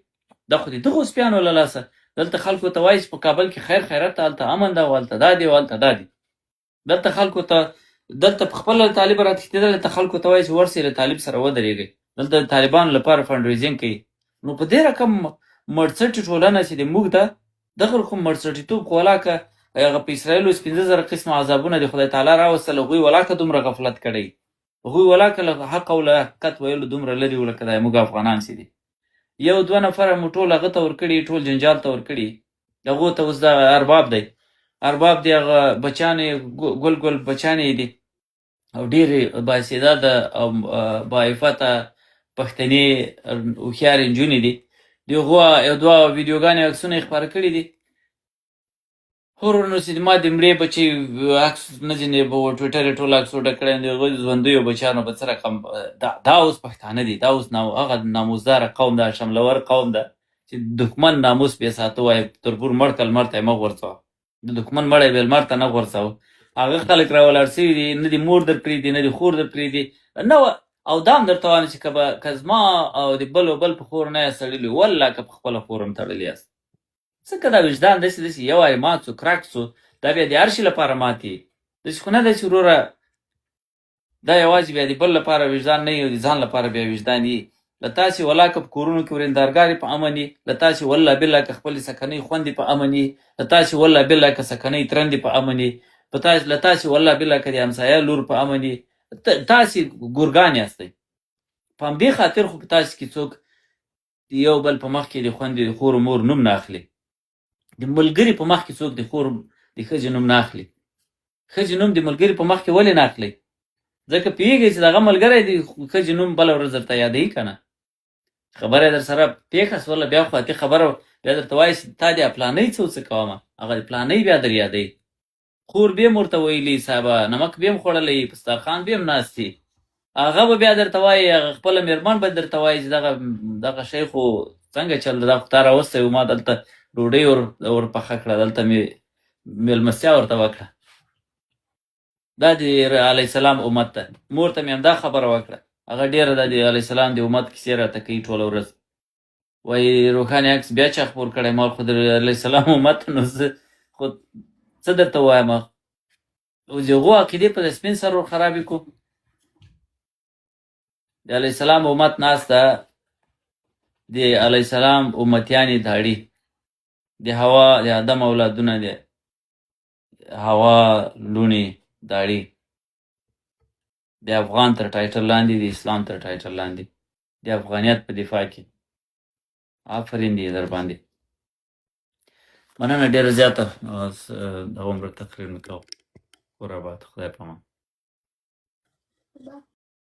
A: دا خو د دغو سپیانو له لاسه. دلته خلکو ته وایي چې په کابل کې خیر خیرت ده، هلته امن ده او هلته دا دی او هلته دا دی. دلته خلکو ته دلته په خپله له طالبه راتښتېدل، دلته خلکو ته وایي چې ورسئ له طالب سره ودرېږئ، دلته د طالبانو لپاره فنډریزینګ کوي. نو په دې رقم مړڅټې ټولنه چې د موږ ده، دغه رقم مړڅټیتوب خو ولاکه هغه په اسرائیلو اوس 5000 قسمه عذابونه د خدای تعالی راوستل، هغوی ولاکه دومره غفلت کړی، هغوی ولاکه له حق او له حقیقت ویلو دومره لرې وو لکه دا موږ افغانان چې دي. یو دوه نفره مو ټول هغه ته ورکړي، ټول جنجال ته ورکړي. هغو ته اوس دا ارباب دی، ارباب دی، هغه بچیان یې ګل ګل بچیان یې دي او ډېرې بااستعداده او باعفته پښتنې هوښیارې نجونې دي. د هغو یو دوه ویډیوګانې عکسونه یې خپاره کړي دي. هر نو چې ما د مړې بچي عکس نه ځینې په ټویټر یې ټول عکس ډک کړی، د هغو ژوندیو بچیانو به څه رقم دا اوس پښتانه دي، دا اوس هغه ناموسداره قوم ده، شملور قوم ده چې دښمن ناموس بې ساته وایي، تربور مړ که لمر ته یې مه غورځوه، د دښمن مړی به لمر ته نه غورځوه. هغه خلک راولاړ سوي دي، نه دي مور در پرېږدي، نه دي خور در پرېږدي، نه او دا هم درته وایم چې که زما او د بل او بل په خور نه یاست تړلي، والله که په خپله خور هم تړلي یاست. ځکه دا وجدان داسې داسې یو وارې مات سو، کرک سو، دا بیا د هر شي لپاره مات وي. داسې خو نه ده چې وروره دا یوازې بیا د بل لپاره وجدان نه وي او د ځان لپاره بیا وجدان وي. له تاسې ولا که په کورونو کې ورېندارګارې په امن وي، له تاسې والله بالله که خپلې سکنۍ خوندې په امن وي، له تاسې والله بالله که سکنۍ ترندې په امن وي، له تاسې والله بالله که د همسایه لور په امن وي، تاسې ګورګان یاستئ. په همدې خاطر خو په تاسې کې څوک د یو بل په مخ کې د خوندې د خور مور نوم نه اخلي، د ملګري په مخ کې څوک د خور د ښځې نوم نه اخلي. ښځې نوم د ملګري په مخ کې ولې نه اخلي؟ ځکه پوهېږي چې دغه ملګری د ښځې نوم بله ورځ درته یادوي که نه. خبره یې در سره پېښه سوله، بیا خو اتي خبره بیا درته وایي چې تا د پلانۍ څه څه کومه، هغه د پلانۍ بیا در یادوي. خور به هم ورته ویلي صاحبه نمک به هم خوړلی، په سترخوان به هم ناست یې، هغه به بیا درته وایي، هغه خپله مېرمن به درته وایي چې دغه شی خو څنګه چل ده، دا خو تا راوستی و، ما دلته ډوډۍ ور پخه کړه، دلته مې مېلمستیا ورته وکړه. دا د علیه السلام امت ده. مور ته مې همدا خبره وکړه، هغه ډېره د علیه السلام د امت کیسې راته کوي ټوله ورځ. وایي روښانه عکس بیا چا خپور کړی، ما خو د علیه السلام امت، نو زه خو څه درته وایم، اوس د هغو عقیدې په سپین سر ور خرابې کړو. د علیه السلام امت ناسته، د علیه السلام امتیانې داړي، د هوا د آدم اولادونه دي، هوا لوڼې داړي. د افغان تر ټایټل لاندې، د اسلام تر ټایټل لاندې، د افغانیت په دفاع کې. آفرین دی در باندې. مننه ډېره زیاته. دغومره تقریر مې کاوه. کور اباد، خدای پامان.